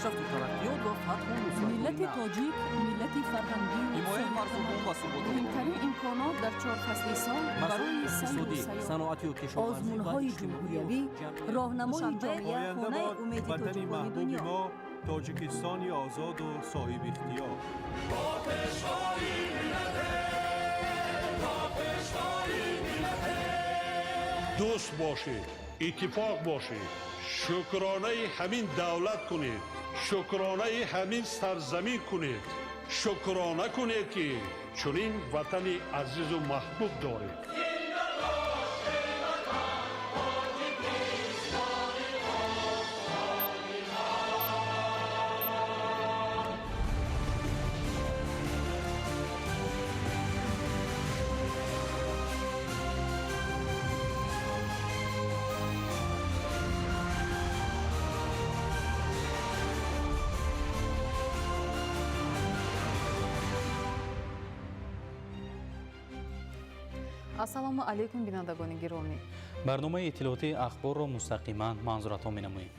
Пешрафту тараққиёт ва фатҳу нусратҳои Миллати нав. тоҷик миллати фарҳангию Ҳимояи марзубум ва суботи муҳимтарин имконот дар чор фасли сол масоили барои сайру иқтисодӣ, сайёҳат. саноатию кишоварзӣ ва Озмунҳои иҷтимоию ҷумҳуриявӣ, ҷамъиятӣ. роҳнамои Душанбе, ҷомеа, Оянда хонаи бод умеди ватани тоҷикони маҳбуби дунё. мо, Тоҷикистони озоду соҳибихтиёр. Дӯст бошед, иттифоқ бошед, шукронаи ҳамин давлат кунед, шукронаи ҳамин сарзамин кунед, шукрона кунед, ки чунин ватани азизу маҳбуб доред. Ассалому алайкум, бинандагони гиромӣ. Барномаи иттилоотии Ахборро мустақиман манзуратон менамоем.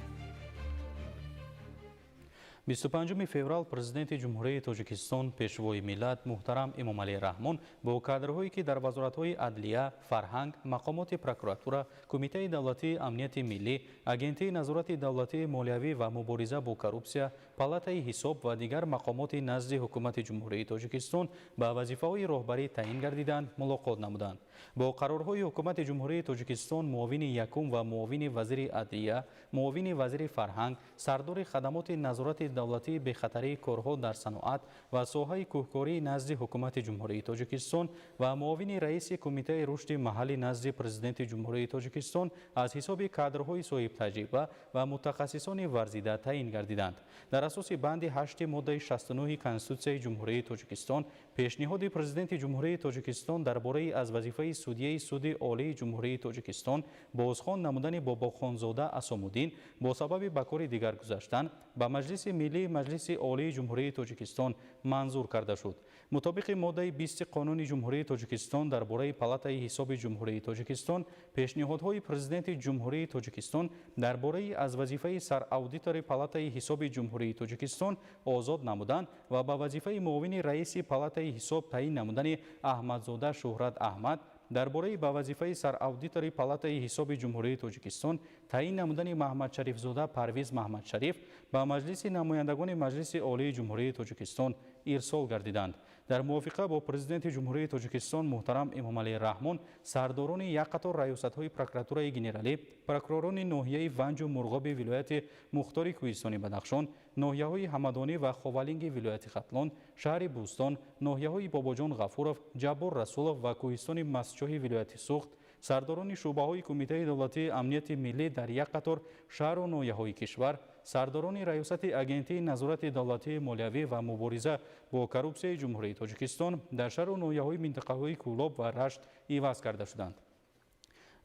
25 феврал Президенти Ҷумҳурии Тоҷикистон, Пешвои миллат муҳтарам Эмомалӣ Раҳмон бо кадрҳое, ки дар вазоратҳои адлия, фарҳанг, мақомоти прокуратура, Кумитаи давлатии амнияти миллӣ, Агентии назорати давлатии молиявӣ ва мубориза бо коррупсия, Палатаи ҳисоб ва дигар мақомоти назди Ҳукумати Ҷумҳурии Тоҷикистон ба вазифаҳои роҳбарӣ таъин гардиданд, мулоқот намуданд. Бо қарорҳои Ҳукумати Ҷумҳурии Тоҷикистон муовини якум ва муовини вазири адлия, муовини вазири фарҳанг, сардори хадамоти назорати давлатии бехатарии корҳо дар саноат ва соҳаи кӯҳкории назди Ҳукумати Ҷумҳурии Тоҷикистон ва муовини раиси Кумитаи рушди маҳаллӣ назди Президенти Ҷумҳурии Тоҷикистон аз ҳисоби кадрҳои соҳибтаҷриба ва мутахассисони варзида таъин гардиданд. Дар асоси банди 8 моддаи 69 Конститутсияи Ҷумҳурии Тоҷикистон, пешниҳоди Президенти Ҷумҳурии Тоҷикистон дар бораи аз вазифаи судяи Суди Олии Ҷумҳурии Тоҷикистон бозхон намудани Бобохонзода Асомуддин бо сабаби ба кори дигар гузаштан ба Маҷлиси Миллии Маҷлиси Олии Ҷумҳурии Тоҷикистон манзур карда шуд. Мутобиқи моддаи 20 Қонуни Ҷумҳурии Тоҷикистон дар бораи Палатаи ҳисоби Ҷумҳурии Тоҷикистон, пешниҳодҳои Президенти Ҷумҳурии Тоҷикистон дар бораи аз вазифаи сараудитори Палатаи ҳисоби Ҷумҳурии Тоҷикистон озод намудан ва ба вазифаи муовини раиси Палатаи ҳисоб таъин намудани Аҳмадзода Шӯҳрат Аҳмад, дар бораи ба вазифаи сараудитори Палатаи ҳисоби Ҷумҳурии Тоҷикистон таъин намудани Маҳмадшарифзода Парвиз Маҳмадшариф ба Маҷлиси намояндагони Маҷлиси Олии Ҷумҳурии Тоҷикистон ирсол гардиданд. Дар мувофиқа бо Президенти Ҷумҳурии Тоҷикистон муҳтарам Эмомалӣ Раҳмон сардорони як қатор раёсатҳои Прокуратураи генералӣ, прокуророни ноҳияи Ванҷу Мурғоби вилояти мухтори Кӯҳистони Бадахшон, ноҳияҳои Ҳамадонӣ ва Ховалинги вилояти Хатлон, шаҳри Бӯстон, ноҳияҳои Бобоҷон Ғафуров, Ҷаббор Расулов ва кӯҳистони Мастчоҳи вилояти Суғд, сардорони шӯъбаҳои Кумитаи давлатии амнияти миллӣ дар як қатор шаҳру ноҳияҳои кишвар, сардорони раёсати Агентии назорати давлатии молиявӣ ва мубориза бо коррупсияи Ҷумҳурии Тоҷикистон дар шаҳру ноҳияҳои минтақаҳои Кӯлоб ва Рашт иваз карда шуданд.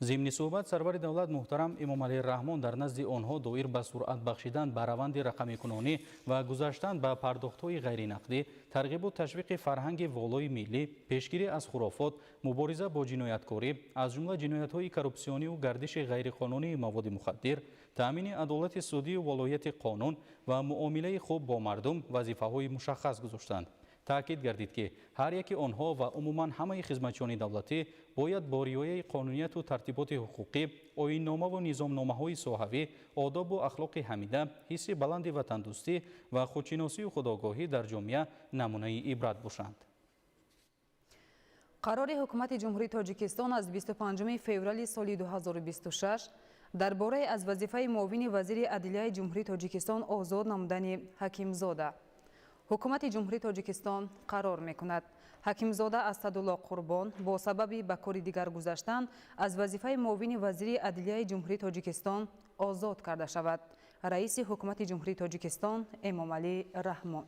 Зимни суҳбат сарвари давлат муҳтарам Эмомалӣ Раҳмон дар назди онҳо доир ба суръат бахшидан ба раванди рақамикунонӣ ва гузаштан ба пардохтҳои ғайринақдӣ, тарғибу ташвиқи фарҳанги волои миллӣ, пешгирӣ аз хурофот, мубориза бо ҷинояткорӣ, аз ҷумла ҷиноятҳои коррупсионию гардиши ғайриқонунии маводи мухаддир, таъмини адолати судию волоияти қонун ва муомилаи хуб бо мардум вазифаҳои мушаххас гузоштанд. Таъкид гардид, ки ҳар яки онҳо ва умуман ҳамаи хизматчиёни давлатӣ бояд бо риояи қонунияту тартиботи ҳуқуқӣ, оинномаву низомномаҳои соҳавӣ, одобу ахлоқи ҳамида, ҳисси баланди ватандӯстӣ ва худшиносию худогоҳӣ дар ҷомеа намунаи ибрат бошанд. Қарори Ҳукумати Ҷумҳурии Тоҷикистон аз 25 феврали соли 2026 дар бораи аз вазифаи муовини вазири адлияи Ҷумҳурии Тоҷикистон озод намудани Ҳакимзода. Ҳукумати Ҷумҳурии Тоҷикистон қарор мекунад: Ҳакимзода Асадулло Қурбон бо сабаби ба кори дигар гузаштан аз вазифаи муовини вазири адлияи Ҷумҳурии Тоҷикистон озод карда шавад. Раиси Ҳукумати Ҷумҳурии Тоҷикистон Эмомалӣ Раҳмон.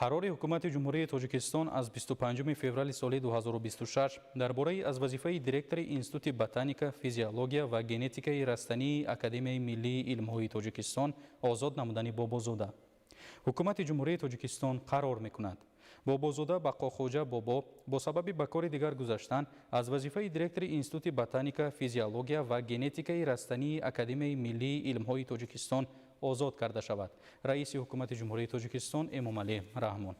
Қарори Ҳукумати Ҷумҳурии Тоҷикистон аз 25 феврали соли 2026 дар бораи аз вазифаи директори Институти ботаника, физиология ва генетикаи растании Академияи миллии илмҳои Тоҷикистон озод намудани Бобозода. Ҳукумати Ҷумҳурии Тоҷикистон қарор мекунад: Бобозода Бақохоҷа Бобо бо сабаби ба кори дигар гузаштан аз вазифаи директори Институти ботаника, физиология ва генетикаи растании Академияи миллии илмҳои Тоҷикистон озод карда шавад. Раиси Ҳукумати Ҷумҳурии Тоҷикистон Эмомалӣ Раҳмон.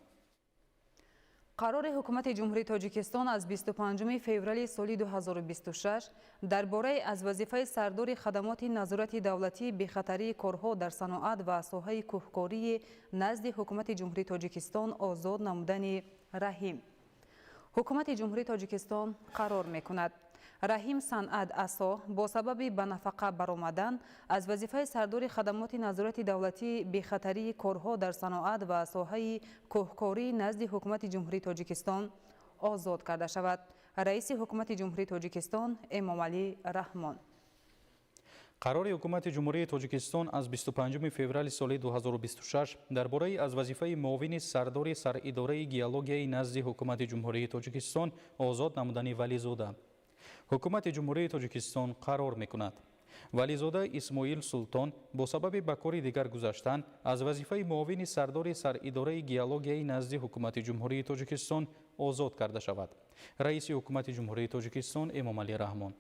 Қарори Ҳукумати Ҷумҳурии Тоҷикистон аз 25 феврали соли 2026 дар бораи аз вазифаи сардори хадамоти назорати давлатии бехатарии корҳо дар саноат ва соҳаи кӯҳкории назди Ҳукумати Ҷумҳурии Тоҷикистон озод намудани Раҳим. Ҳукумати Ҷумҳурии Тоҷикистон қарор мекунад. Раҳим Санъат Асо бо сабаби ба нафақа баромадан аз вазифаи сардори хадамоти назорати давлатии бехатарии корҳо дар саноат ва соҳаи кӯҳкории назди Ҳукумати Ҷумҳурии Тоҷикистон озод карда шавад. Раиси Ҳукумати Ҷумҳурии Тоҷикистон Эмомалӣ Раҳмон. Қарори Ҳукумати Ҷумҳурии Тоҷикистон аз 25 феврали соли 2026 дар бораи аз вазифаи муовини сардори саридораи геологияи назди Ҳукумати Ҷумҳурии Тоҷикистон озод намудани Вализода. Ҳукумати Ҷумҳурии Тоҷикистон қарор мекунад. Вализода Исмоил Султон бо сабаби ба кори дигар гузаштан аз вазифаи муовини сардори саридораи геологияи назди Ҳукумати Ҷумҳурии Тоҷикистон озод карда шавад. Раиси Ҳукумати Ҷумҳурии Тоҷикистон Эмомалӣ Раҳмон.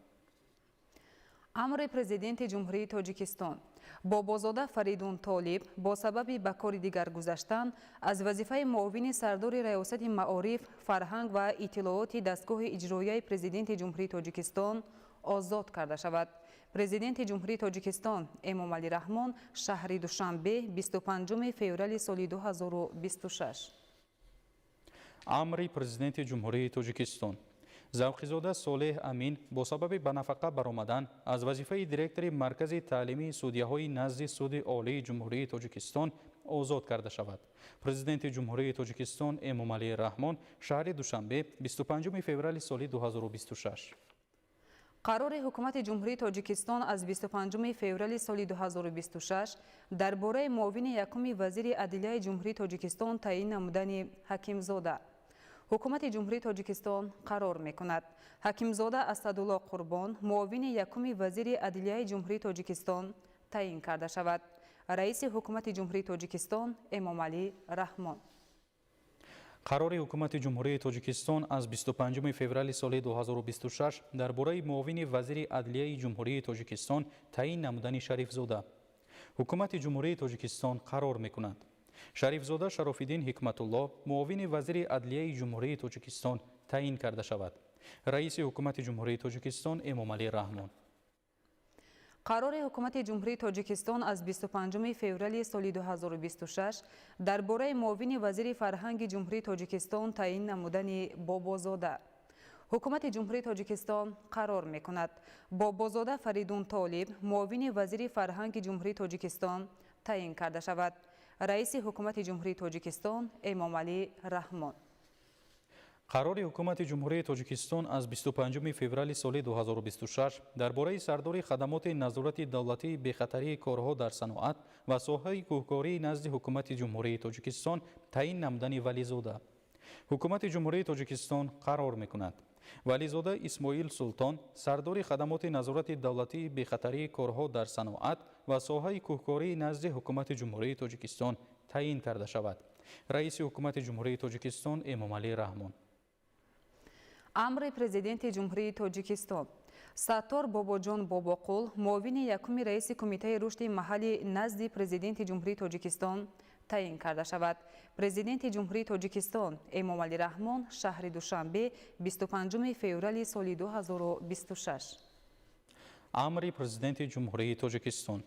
Амри Президенти Ҷумҳурии Тоҷикистон. Бобозода Фаридун Толиб бо сабаби ба кори дигар гузаштан аз вазифаи муовини сардори Раёсати маориф, фарҳанг ва иттилооти дастгоҳи иҷроияи Президенти Ҷумҳурии Тоҷикистон озод карда шавад. Президенти Ҷумҳурии Тоҷикистон Эмомалӣ Раҳмон, шаҳри Душанбе, 25 феврали соли 2026. Амри Президенти Ҷумҳурии Тоҷикистон. Завқизода Солеҳ Амин бо сабаби ба нафақа баромадан аз вазифаи директори Маркази таълимии судяҳои назди Суди Олии Ҷумҳурии Тоҷикистон озод карда шавад. Президенти Ҷумҳурии Тоҷикистон Эмомалӣ Раҳмон, шаҳри Душанбе, 25 феврали соли 2026. Қарори Ҳукумати Ҷумҳурии Тоҷикистон аз 25 феврали соли 2026 дар бораи муовини якуми вазири адлияи Ҷумҳурии Тоҷикистон таъин намудани Ҳакимзода. Ҳукумати Ҷумҳурии Тоҷикистон қарор мекунад. Ҳакимзода Асадулло Қурбон муовини якуми вазири адлияи Ҷумҳурии Тоҷикистон таъин карда шавад. Раиси Ҳукумати Ҷумҳурии Тоҷикистон Эмомалӣ Раҳмон. Қарори Ҳукумати Ҷумҳурии Тоҷикистон аз 25 феврали соли 2026 дар бораи муовини вазири адлияи Ҷумҳурии Тоҷикистон таъин намудани Шарифзода. Ҳукумати Ҷумҳурии Тоҷикистон қарор мекунад. Шарифзода Шарофиддин Ҳикматулло муовини вазири адлияи Ҷумҳурии Тоҷикистон таъин карда шавад. Раиси Ҳукумати Ҷумҳурии Тоҷикистон Эмомалӣ Раҳмон. Қарори Ҳукумати Ҷумҳурии Тоҷикистон аз 25 феврали соли 2026 дар бораи муовини вазири фарҳанги Ҷумҳурии Тоҷикистон таъин намудани Бобозода. Ҳукумати Ҷумҳурии Тоҷикистон қарор мекунад. Бобозода Фаридун Толиб муовини вазири фарҳанги Ҷумҳурии Тоҷикистон таъин карда шавад. Раиси Ҳукумати Ҷумҳурии Тоҷикистон Эмомалӣ Раҳмон. Қарори Ҳукумати Ҷумҳурии Тоҷикистон аз 25 феврали соли 2026 дар бораи сардори хадамоти назорати давлатии бехатарии корҳо дар саноат ва соҳаи кӯҳкории назди Ҳукумати Ҷумҳурии Тоҷикистон таъин намудани Вализода. Ҳукумати Ҷумҳурии Тоҷикистон қарор мекунад. Вализода Исмоил Султон сардори хадамоти назорати давлатии бехатарии корҳо дар саноат ва соҳаи кӯҳкории назди Ҳукумати Ҷумҳурии Тоҷикистон таъин карда шавад. Раиси Ҳукумати Ҷумҳурии Тоҷикистон Эмомалӣ Раҳмон. Амри Президенти Ҷумҳурии Тоҷикистон. Саттор Бобоҷон Бобоқул муовини якуми раиси Кумитаи рушди маҳалли назди Президенти Ҷумҳурии Тоҷикистон таъин карда шавад. Президенти Ҷумҳурии Тоҷикистон Эмомалӣ Раҳмон, шаҳри Душанбе, 25 феврали соли 2026. Амри Президенти Ҷумҳурии Тоҷикистон.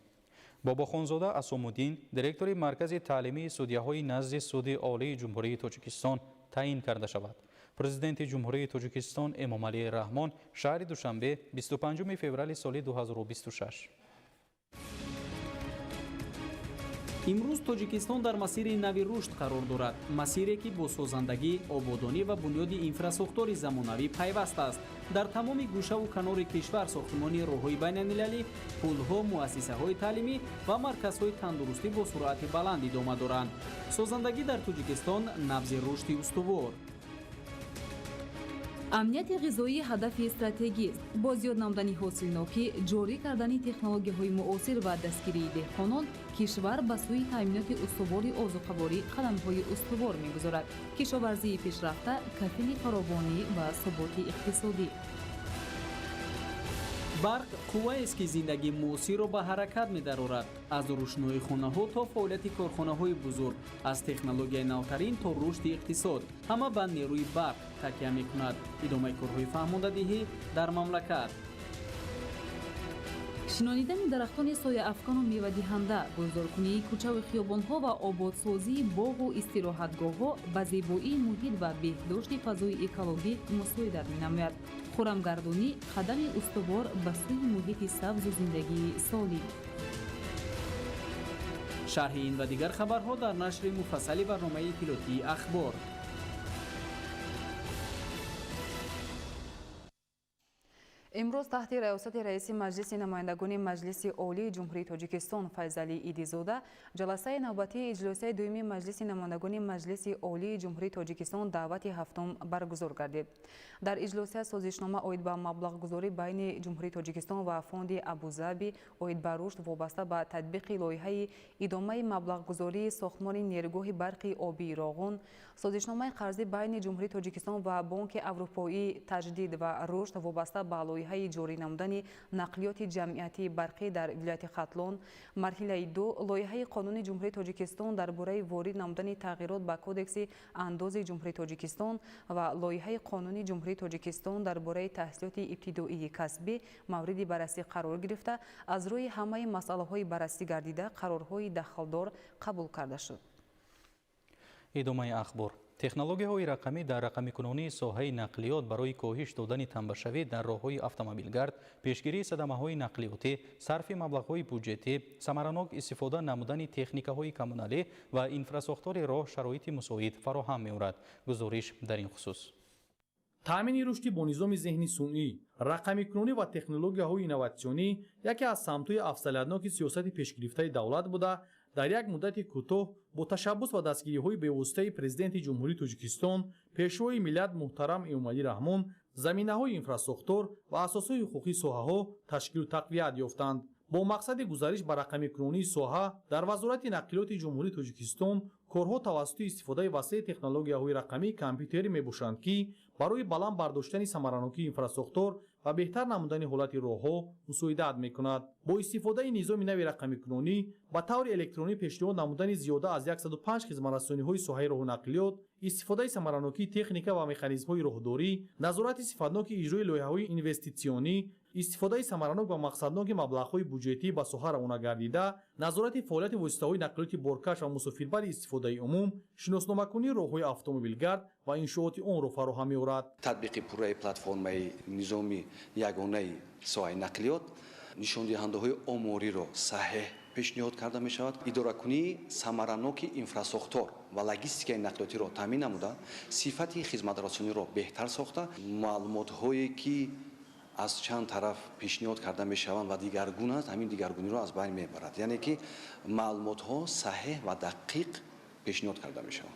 Бобохонзода Асомуддин директори Маркази таълимии судяҳои назди Суди Олии Ҷумҳурии Тоҷикистон таъин карда шавад. Президенти Ҷумҳурии Тоҷикистон Эмомалӣ Раҳмон, шаҳри Душанбе, 25 феврали соли 2026. Имрӯз Тоҷикистон дар масири нави рушд қарор дорад. Масире, ки бо созандагӣ, ободонӣ ва бунёди инфрасохтори замонавӣ пайваст аст. Дар тамоми гӯшаву канори кишвар сохтмони роҳҳои байналмилалӣ, пулҳо, муассисаҳои таълимӣ ва марказҳои тандурустӣ бо суръати баланд идома доранд. Созандагӣ дар Тоҷикистон набзи рушди устувор. Амнияти ғизоӣ ҳадафи стратегист. Бо зиёд намудани ҳосилнокӣ, ҷорӣ кардани технологияҳои муосир ва дастгирии деҳқонон, кишвар ба сӯи таъминоти устувори озуқаворӣ қадамҳои устувор мегузорад. Кишоварзии пешрафта кафили фаровонӣ ва суботи иқтисодӣ. Барқ қувваест, ки зиндагии муосирро ба ҳаракат медарорад. Аз рӯшноии хонаҳо то фаъолияти корхонаҳои бузург, аз технологияи навтарин то рушди иқтисод, ҳама ба нерӯи барқ такя мекунад. Идомаи корҳои фаҳмондадиҳӣ дар мамлакат. Шинонидани дарахтони сояафкану мевадиҳанда, гулзоркунии кӯчаву хиёбонҳо ва ободсозии боғу истироҳатгоҳҳо ба зебоии муҳит ва беҳдошти фазои экологӣ мусоидат менамояд. Хуррамгардонӣ қадами устувор ба сӯи муҳити сабзу зиндагии солим. Шарҳи ин ва дигар хабарҳо дар нашри муфассали барномаи иттилоотии «Ахбор». Имрӯз таҳти раёсати раиси Маҷлиси намояндагони Маҷлиси Олии Ҷумҳурии Тоҷикистон Файзалӣ Идизода ҷаласаи навбатии иҷлосияи дуюми Маҷлиси намояндагони Маҷлиси Олии Ҷумҳурии Тоҷикистон даъвати ҳафтум баргузор гардид. Дар иҷлосия созишнома оид ба маблағгузорӣ байни Ҷумҳурии Тоҷикистон ва Фонди Абузаби оид ба рушд вобаста ба татбиқи лоиҳаи идомаи маблағгузории сохтмони нерӯгоҳи барқи обии Роғун, созишномаи қарзӣ байни Ҷумҳурии Тоҷикистон ва Бонки Аврупоии таҷдид ва рушд вобаста ба лоиҳаи ҷорӣ намудани нақлиёти ҷамъиятии барқӣ дар вилояти Хатлон, марҳилаи ду лоиҳаи қонуни Ҷумҳурии Тоҷикистон дар бораи ворид намудани тағйирот ба Кодекси андози Ҷумҳурии Тоҷикистон ва лоиҳаи қонуни Ҷумҳурии Тоҷикистон дар бораи таҳсилоти ибтидоии касбӣ мавриди баррасӣ қарор гирифта, аз рӯи ҳамаи масъалаҳои баррасӣ гардида қарорҳои дахлдор қабул карда шуд. Идомаи ахбор. Технологияҳои рақамӣ дар рақамикунонии соҳаи нақлиёт барои коҳиш додани тамбашавӣ дар роҳҳои автомобилгард, пешгирии садамаҳои нақлиётӣ, сарфи маблағҳои буҷетӣ, самаранок истифода намудани техникаҳои коммуналӣ ва инфрасохтори роҳ шароити мусоид фароҳам меорад. Гузориш дар ин хусус. Таъмини рушди бо низоми зеҳни сунъӣ, рақамикунонӣ ва технологияҳои инноватсионӣ яке аз самтҳои афзалиятноки сиёсати пешгирифтаи давлат буда, дар як муддати кӯтоҳ бо ташаббус ва дастгириҳои бевоситаи Президенти Ҷумҳурии Тоҷикистон, Пешвои миллат муҳтарам Эмомалӣ Раҳмон заминаҳои инфрасохтор ва асосҳои ҳуқуқии соҳаҳо ташкилу тақвият ёфтанд. Бо мақсади гузариш ба рақамикунонии соҳа дар Вазорати нақлиёти Ҷумҳурии Тоҷикистон корҳо тавассути истифодаи васеи технологияҳои рақамии компютерӣ мебошанд, ки барои баланд бардоштани самаранокии инфрасохтор ва беҳтар намудани ҳолати роҳҳо мусоидат мекунад. Бо истифодаи низоми нави рақамикунонӣ ба таври электронӣ пешниҳод намудани зиёда аз 105 хизматрасониҳои соҳаи роҳу нақлиёт, истифодаи самаранокии техника ва механизмҳои роҳдорӣ, назорати сифатноки иҷрои лоиҳаҳои инвеститсионӣ, истифодаи самаранок ва мақсадноки маблағҳои буҷетӣ ба соҳа равона гардида, назорати фаъолияти воситаҳои нақлиёти боркаш ва мусофирбари истифодаи умум, шиносномакунии роҳҳои автомобилгард ва иншооти онро фароҳам меорад. Татбиқи пурраи платформаи низоми ягонаи соҳаи нақлиёт нишондиҳандаҳои омориро саҳеҳ пешниҳод карда мешавад. Идоракунии самараноки инфрасохтор ва логистикаи нақлиётиро таъмин намуда, сифати хизматрасониро беҳтар сохта, маълумотҳое ки аз чанд тараф пешниҳод карда мешаванд ва дигаргун аст, ҳамин дигаргуниро аз байн мебарад. Яъне ки маълумотҳо саҳеҳ ва дақиқ пешниҳод карда мешаванд.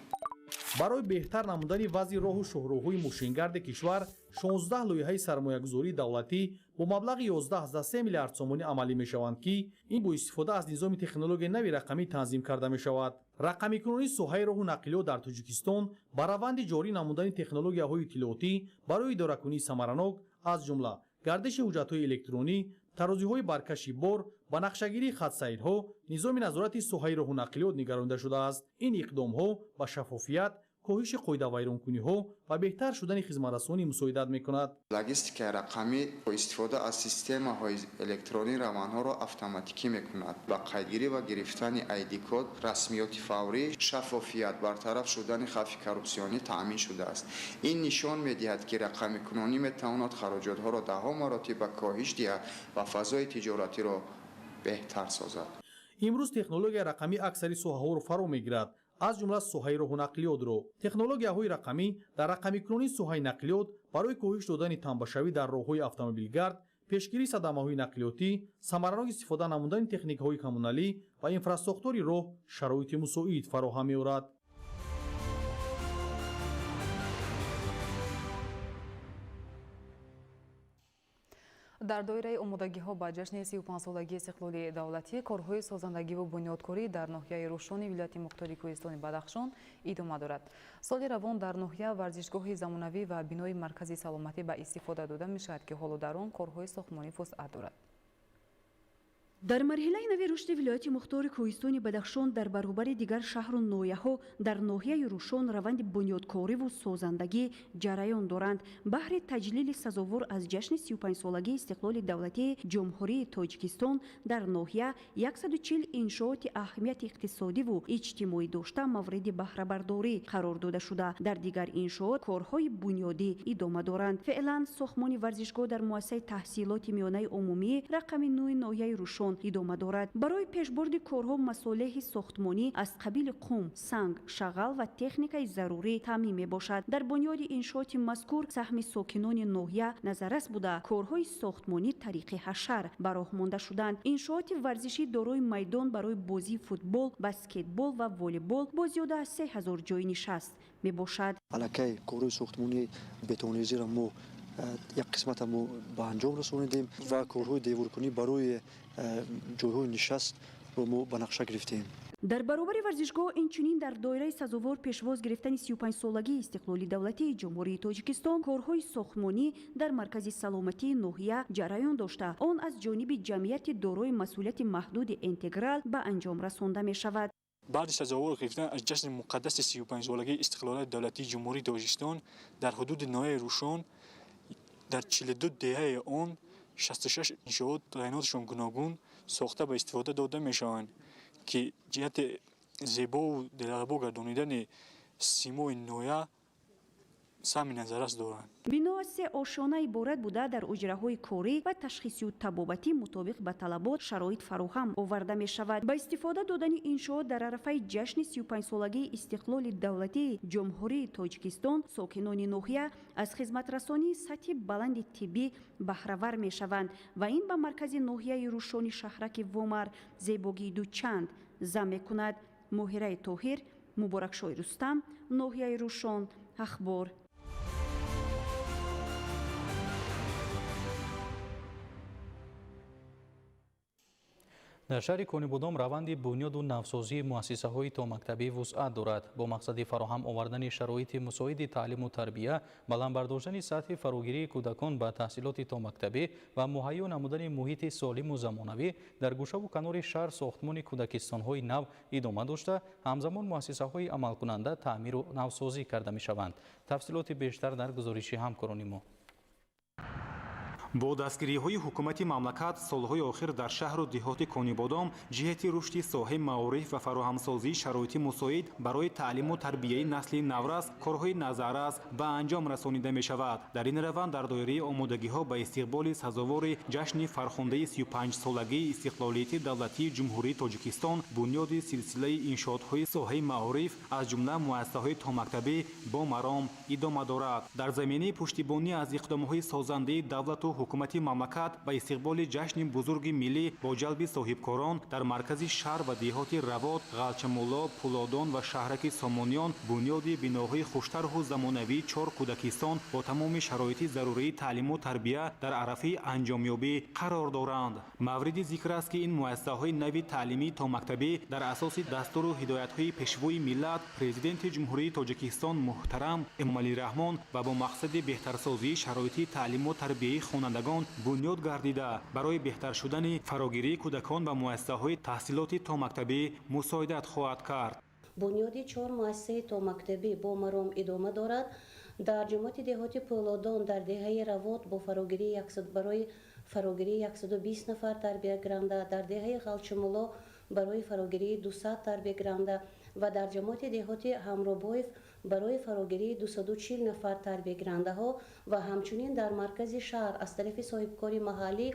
Барои беҳтар намудани вазъи роҳу шоҳроҳҳои мошингарди кишвар 16 лоиҳаи сармоягузории давлатӣ бо маблағи 11,3 миллиард сомонӣ амалӣ мешаванд, ки ин бо истифода аз низоми технологияи нави рақамӣ танзим карда мешавад. Рақамикунонии соҳаи роҳу нақлиёт дар Тоҷикистон ба раванди ҷорӣ намудани технологияҳои иттилоотӣ барои идоракунии самаранок, аз ҷумла гардиши ҳуҷҷатҳои электронӣ, тарозиҳои баркаши бор ба нақшагирии хатсайрҳо, низоми назорати соҳаи роҳу нақлиёт нигаронида шудааст. Ин иқдомҳо ба шаффофият, коҳиши қоидавайронкуниҳо ва беҳтар шудани хизматрасонӣ мусоидат мекунад. Логистикаи рақамӣ бо истифода аз системаҳои электронӣ равандҳоро автоматикӣ мекунад. Ба қайдгирӣ ва гирифтани ID-код, расмиёти фаврӣ, шаффофият, бартараф шудани хавфи коррупсионӣ таъмин шудааст. Ин нишон медиҳад, ки рақамикунонӣ метавонад хароҷотҳоро даҳҳо маротиба коҳиш диҳад ва фазои тиҷоратиро беҳтар созад. Имрӯз технологияи рақамӣ аксари соҳаҳоро фаро мегирад, аз ҷумла соҳаи роҳу нақлиётро. Технологияҳои рақамӣ дар рақамикунонии соҳаи нақлиёт барои коҳиш додани тамбашавӣ дар роҳҳои автомобилгард, пешгирии садамаҳои нақлиётӣ, самаранок истифода намудани техникаҳои коммуналӣ ва инфрасохтори роҳ шароити мусоид фароҳам меорад. Дар доираи омодагиҳо ба ҷашни 35-солагии истиқлоли давлатӣ корҳои созандагиву бунёдкорӣ дар ноҳияи Рӯшони вилояти Мухтори Кӯҳистони Бадахшон идома дорад. Соли равон дар ноҳия варзишгоҳи замонавӣ ва бинои маркази саломатӣ ба истифода дода мешавад, ки ҳоло дар он корҳои сохтмонӣ вусъат дорад. Дар марҳилаи нави рушди вилояти Мухтори Кӯҳистони Бадахшон дар баробари дигар шаҳру ноҳияҳо дар ноҳияи Рӯшон раванди бунёдкориву созандагӣ ҷараён доранд. Баҳри таҷлили сазовор аз ҷашни 35-солагии истиқлоли давлатии Ҷумҳурии Тоҷикистон дар ноҳия 140 иншооти аҳамияти иқтисодиву иҷтимоӣ дошта мавриди баҳрабардорӣ қарор дода шуда, дар дигар иншоот корҳои бунёдӣ идома доранд. Феълан сохтмони варзишгоҳ дар муассисаи таҳсилоти миёнаи умумӣ рақами 9 ноҳияи Рӯшон идома дорад. Барои пешбурди корҳо масолеҳи сохтмонӣ аз қабили қум, санг, шағал ва техникаи зарурӣ таъмин мебошад. Дар бунёди иншооти мазкур саҳми сокинони ноҳия назаррас буда, корҳои сохтмонӣ тариқи ҳашар ба роҳ монда шуданд. Иншооти варзишӣ дорои майдон барои бозии футбол, баскетбол ва волейбол бо зиёда аз 3000 ҷойи нишаст мебошад. Аллакай корҳои сохтмонии бетонрезиро мо як қисмата мо ба анҷом расонидем ва корҳои деворкунӣ барои ҷойҳои нишастро мо ба нақша гирифтем. Дар баробари варзишгоҳ инчунин дар доираи сазовор пешвоз гирифтани 35-солагии истиқлоли давлатии Ҷумҳурии Тоҷикистон корҳои сохтмонӣ дар маркази саломатии ноҳия ҷараён дошта, он аз ҷониби ҷамъияти дорои масъулияти маҳдуди Интеграл ба анҷом расонда мешавад. Баъди сазовор гирифтан аз ҷашни муқаддаси 35-солагии истиқлолияти давлатии Ҷумҳурии Тоҷикистон дар ҳудуди ноҳияи Рӯшон дар 42 деҳаи он 66 иншоот таъиноташон гуногун сохта ба истифода дода мешаванд, ки ҷиҳати зебову дилрабо гардонидани симои ноҳия саҳми назаррас доранд. Бино аз се ошёна иборат буда, дар уҷраҳои корӣ ва ташхисию табобатӣ мутобиқ ба талабот шароит фароҳам оварда мешавад. Ба истифода додани иншоот дар арафаи ҷашни 35-солагии истиқлоли давлатии Ҷумҳурии Тоҷикистон сокинони ноҳия аз хизматрасонии сатҳи баланди тиббӣ баҳравар мешаванд ва ин ба маркази ноҳияи Рӯшони шаҳраки Вомар зебогии дучанд зам мекунад. Моҳираи Тоҳир, Муборакшоҳи Рустам, ноҳияи Рӯшон, Ахбор. Дар шаҳри Конибодом раванди бунёду навсозии муассисаҳои томактабӣ вусъат дорад. Бо мақсади фароҳам овардани шароити мусоиди таълиму тарбия, баланд бардоштани сатҳи фарогирии кӯдакон ба таҳсилоти томактабӣ ва муҳайё намудани муҳити солиму замонавӣ дар гӯшаву канори шаҳр сохтмони кӯдакистонҳои нав идома дошта, ҳамзамон муассисаҳои амалкунанда таъмиру навсозӣ карда мешаванд. Тафсилоти бештар дар гузориши ҳамкорони мо. Бо дастгириҳои ҳукумати мамлакат солҳои охир дар шаҳру деҳоти Конибодом ҷиҳати рушди соҳаи маориф ва фароҳамсозии шароити мусоид барои таълиму тарбияи насли наврас корҳои назаррас ба анҷом расонида мешавад. Дар ин раванд дар доираи омодагиҳо ба истиқболи сазовори ҷашни фархундаи 35-солагии истиқлолияти давлатии Ҷумҳурии Тоҷикистон бунёди силсилаи иншоотҳои соҳаи маориф аз ҷумла муассисаҳои томактабӣ бо маром идома дорад. Дар заминаи пуштибонӣ аз иқдомҳои созандаи давлату ҳукумати мамлакат ба истиқболи ҷашни бузурги миллӣ бо ҷалби соҳибкорон дар маркази шаҳр ва деҳоти Равот, Ғалчамулло, Пулодон ва шаҳраки Сомониён бунёди биноҳои хуштарҳу замонавии 4 кӯдакистон бо тамоми шароити зарурии таълиму тарбия дар арафаи анҷомёбӣ қарор доранд. Мавриди зикр аст, ки ин муассисаҳои нави таълимии томактабӣ дар асоси дастуру ҳидоятҳои пешвои миллат, Президенти Ҷумҳурии Тоҷикистон муҳтарам Эмомалӣ Раҳмон ва бо мақсади беҳтарсозии шароити таълиму тарбияи хонандагон бунёд гардида, барои беҳтар шудани фарогирии кӯдакон ба муассисаҳои таҳсилоти томактабӣ мусоидат хоҳад кард. Бунёди 4 муассисаи томактабӣ бо маром идома дорад. Дар ҷамоати деҳоти Пулодон дар деҳаи Равот бо фарогирии барои фарогирии 120 нафар тарбиягиранда, дар деҳаи Ғалчамулло барои фарогирии 200 тарбиягиранда ва дар ҷамоати деҳоти Ҳамробоев барои фарогирии 240 нафар тарбиягирандаҳо ва ҳамчунин дар маркази шаҳр аз тарафи соҳибкори маҳаллӣ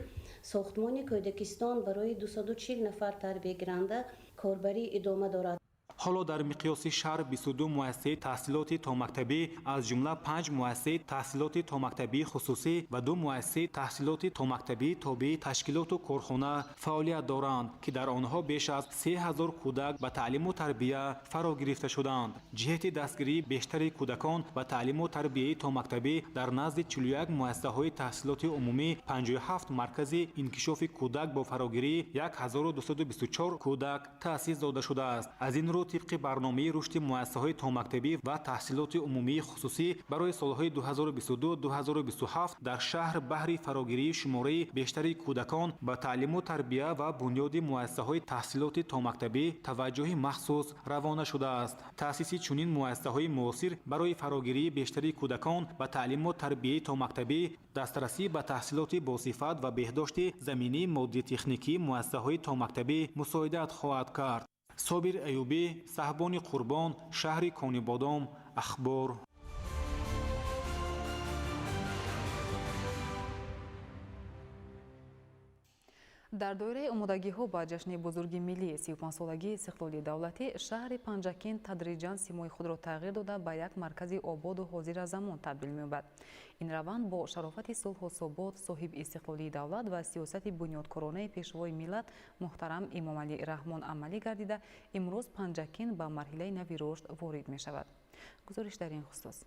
сохтмони кӯдакистон барои 240 нафар тарбиягиранда корбарӣ идома дорад. Ҳоло дар миқёси шаҳр 22 муассисаи таҳсилоти томактабӣ, аз ҷумла 5 муассисаи таҳсилоти томактабии хусусӣ ва 2 муассисаи таҳсилоти томактабии тобеи ташкилоту корхона фаъолият доранд, ки дар онҳо беш аз 3000 кӯдак ба таълиму тарбия фаро гирифта шуданд. Ҷиҳати дастгирии бештари кӯдакон ба таълиму тарбияи томактабӣ дар назди 41 муассисаҳои таҳсилоти умумӣ 57 маркази инкишофи кӯдак бо фарогирии 1224 кӯдак таъсис дода шудааст. Аз ин рӯ тибқи барномаи рушди муассисаҳои томактабӣ ва таҳсилоти умумии хусусӣ барои солҳои 2022-2027 дар шаҳр баҳри фарогирии шумораи бештари кӯдакон ба таълиму тарбия ва бунёди муассисаҳои таҳсилоти томактабӣ таваҷҷӯҳи махсус равона шудааст. Таъсиси чунин муассисаҳои муосир барои фарогирии бештари кӯдакон ба таълиму тарбияи томактабӣ, дастрасӣ ба таҳсилоти босифат ва беҳдошти заминии моддитехникии муассисаҳои томактабӣ мусоидат хоҳад кард. Собир Аюбӣ, Саҳбони Қурбон, шаҳри Конибодом, Ахбор. Дар доираи омодагиҳо ба ҷашни бузурги миллӣ 35-солагии истиқлоли давлатӣ шаҳри Панҷакент тадриҷан симои худро тағйир дода ба як маркази ободу ҳозиразамон табдил меёбад. Ин раванд бо шарофати сулҳу субот, соҳиби истиқлолии давлат ва сиёсати бунёдкоронаи пешвои миллат муҳтарам Эмомалӣ Раҳмон амалӣ гардида, имрӯз Панҷакент ба марҳилаи нави рушд ворид мешавад. Гузориш дар ин хусус.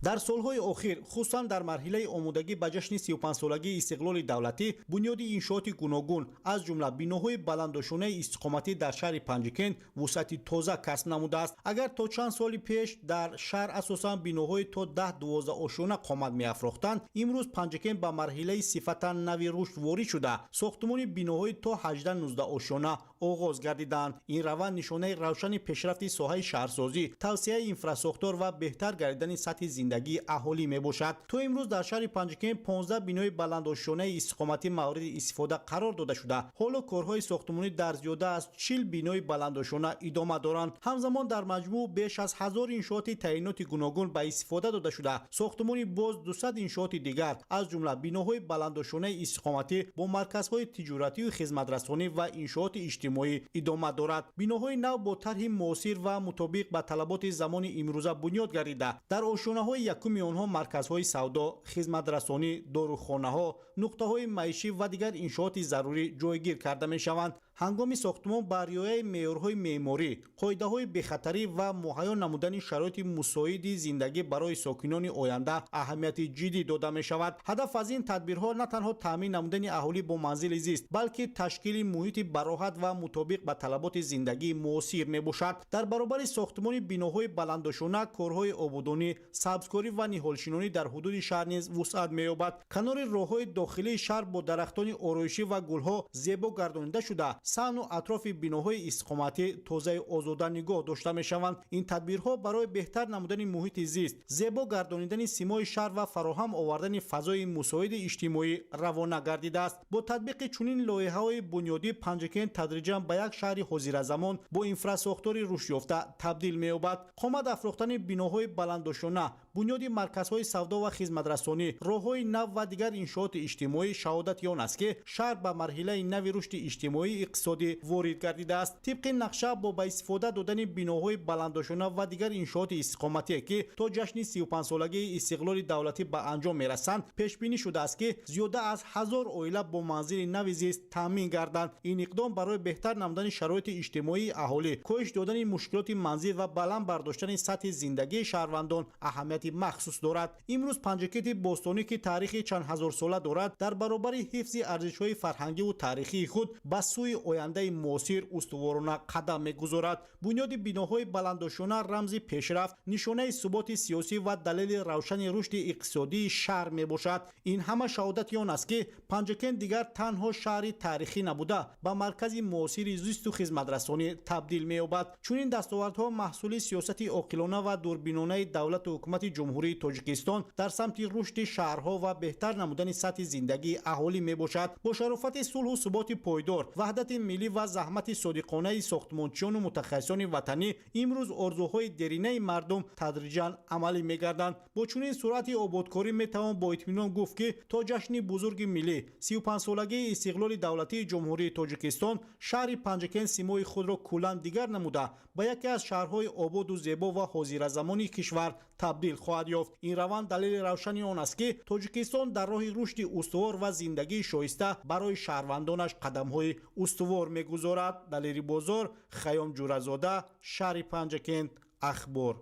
Дар солҳои охир, хусусан дар марҳилаи омодагӣ ба ҷашни 35-солагии истиқлоли давлатӣ, бунёди иншооти гуногун, аз ҷумла биноҳои баландошонаи истиқоматӣ дар шаҳри Панҷакент вусъати тоза касб намудааст. Агар то чанд соли пеш дар шаҳр асосан биноҳои то 10-12 ошёна қомат меафрохтанд, имрӯз Панҷакент ба марҳилаи сифатан нави рушд ворид шуда, сохтумони биноҳои то 18-19 ошёна оғоз гардиданд. Ин раванд нишонаи равшани пешрафти соҳаи шаҳрсозӣ, тавсеаи инфрасохтор ва беҳтар гардидани сатҳи зиндагии аҳолӣ мебошад. То имрӯз дар шаҳри Панҷакент 15 бинои баландошёнаи истиқоматӣ мавриди истифода қарор дода шуда, ҳоло корҳои сохтумонӣ дар зиёда аз 40 бинои баландошёна идома доранд. Ҳамзамон дар маҷмӯъ беш аз 1000 иншооти таъиноти гуногун ба истифода дода шуда, сохтумони боз 200 иншооти дигар, аз ҷумла биноҳои баландошёнаи истиқоматӣ бо марказҳои тиҷоратию хизматрасонӣ ва иншооти иҷтимоӣ идома дорад. Биноҳои нав бо тарҳи муосир ва мутобиқ ба талаботи замони имрӯза бунёд гардида, дар ошёнаҳои якуми онҳо марказҳои савдо, хизматрасонӣ, дорухонаҳо, нуқтаҳои маишӣ ва дигар иншооти зарурӣ ҷойгир карда мешаванд. Ҳангоми сохтумон ба риояи меъёрҳои меъморӣ, қоидаҳои бехатарӣ ва муҳайё намудани шароити мусоиди зиндагӣ барои сокинони оянда аҳамияти ҷиддӣ дода мешавад. Ҳадаф аз ин тадбирҳо на танҳо таъмин намудани аҳолӣ бо манзили зист, балки ташкили муҳити бароҳат ва мутобиқ ба талаботи зиндагии муосир мебошад. Дар баробари сохтумони биноҳои баландошёна, корҳои ободонӣ, сабзкорӣ ва ниҳолшинонӣ дар ҳудуди шаҳр низ вусъат меёбад. Канори роҳҳои дохилии шаҳр бо дарахтони ороишӣ ва гулҳо зебо гардонида шуда, саҳну атрофи биноҳои истиқоматӣ тозаи озода нигоҳ дошта мешаванд. Ин тадбирҳо барои беҳтар намудани муҳити зист, зебо гардонидани симои шаҳр ва фароҳам овардани фазои мусоиди иҷтимоӣ равона гардидааст. Бо татбиқи чунин лоиҳаҳои бунёдӣ Панҷакент тадриҷан ба як шаҳри ҳозиразамон бо инфрасохтори рушдёфта табдил меёбад. Қомат афрохтани биноҳои баландошёна, бунёди марказҳои савдо ва хизматрасонӣ, роҳҳои нав ва дигар иншооти иҷтимоӣ шаҳодати он аст, ки шаҳр ба марҳилаи нави рушди иҷтимоӣ иқтисодӣ ворид гардидааст. Тибқи нақша бо ба истифода додани биноҳои баландошёна ва дигар иншооти истиқоматие, ки то ҷашни 35-солагии истиқлоли давлатӣ ба анҷом мерасанд, пешбинӣ шудааст, ки зиёда аз 1000 оила бо манзили нави зист таъмин гарданд. Ин иқдом барои беҳтар намудани шароити иҷтимоии аҳолӣ, коҳиш додани мушкилоти манзил ва баланд бардоштани сатҳи зиндагии шаҳрвандон аҳамияти махсус дорад. Имрӯз Панҷакенти бостонӣ, ки таърихи чанд ҳазорсола дорад, дар баробари ҳифзи арзишҳои фарҳангиву таърихии худ ба сӯи ояндаи муосир устуворона қадам мегузорад. Бунёди биноҳои баландошёна рамзи пешрафт, нишонаи суботи сиёсӣ ва далели равшани рушди иқтисодии шаҳр мебошад. Ин ҳама шаҳодати он аст, ки Панҷакент дигар танҳо шаҳри таърихӣ набуда, ба маркази муосири зисту хизматрасонӣ табдил меёбад. Чунин дастовардҳо маҳсули сиёсати оқилона ва дурбинонаи давлату ҳукумати ҳукумати Ҷумҳурии Тоҷикистон дар самти рушди шаҳрҳо ва беҳтар намудани сатҳи зиндагии аҳолӣ мебошад. Бо шарофати сулҳу суботи пойдор, ваҳдати миллӣ ва заҳмати содиқонаи сохтмончиёну мутахассисони ватанӣ имрӯз орзуҳои деринаи мардум тадриҷан амалӣ мегарданд. Бо чунин суръати ободкорӣ метавон бо итминон гуфт, ки то ҷашни бузурги миллӣ 35-солагии истиқлоли давлатии Ҷумҳурии Тоҷикистон шаҳри Панҷакент симои худро куллан дигар намуда, ба яке аз шаҳрҳои ободу зебо ва ҳозиразамони кишвар табдил хоҳад ёфт. Ин раванд далели равшани он аст, ки Тоҷикистон дар роҳи рушди устувор ва зиндагии шоиста барои шаҳрвандонаш қадамҳои устувор мегузорад. Далери Бозор, Хаём Ҷуразода, шаҳри Панҷакент, Ахбор.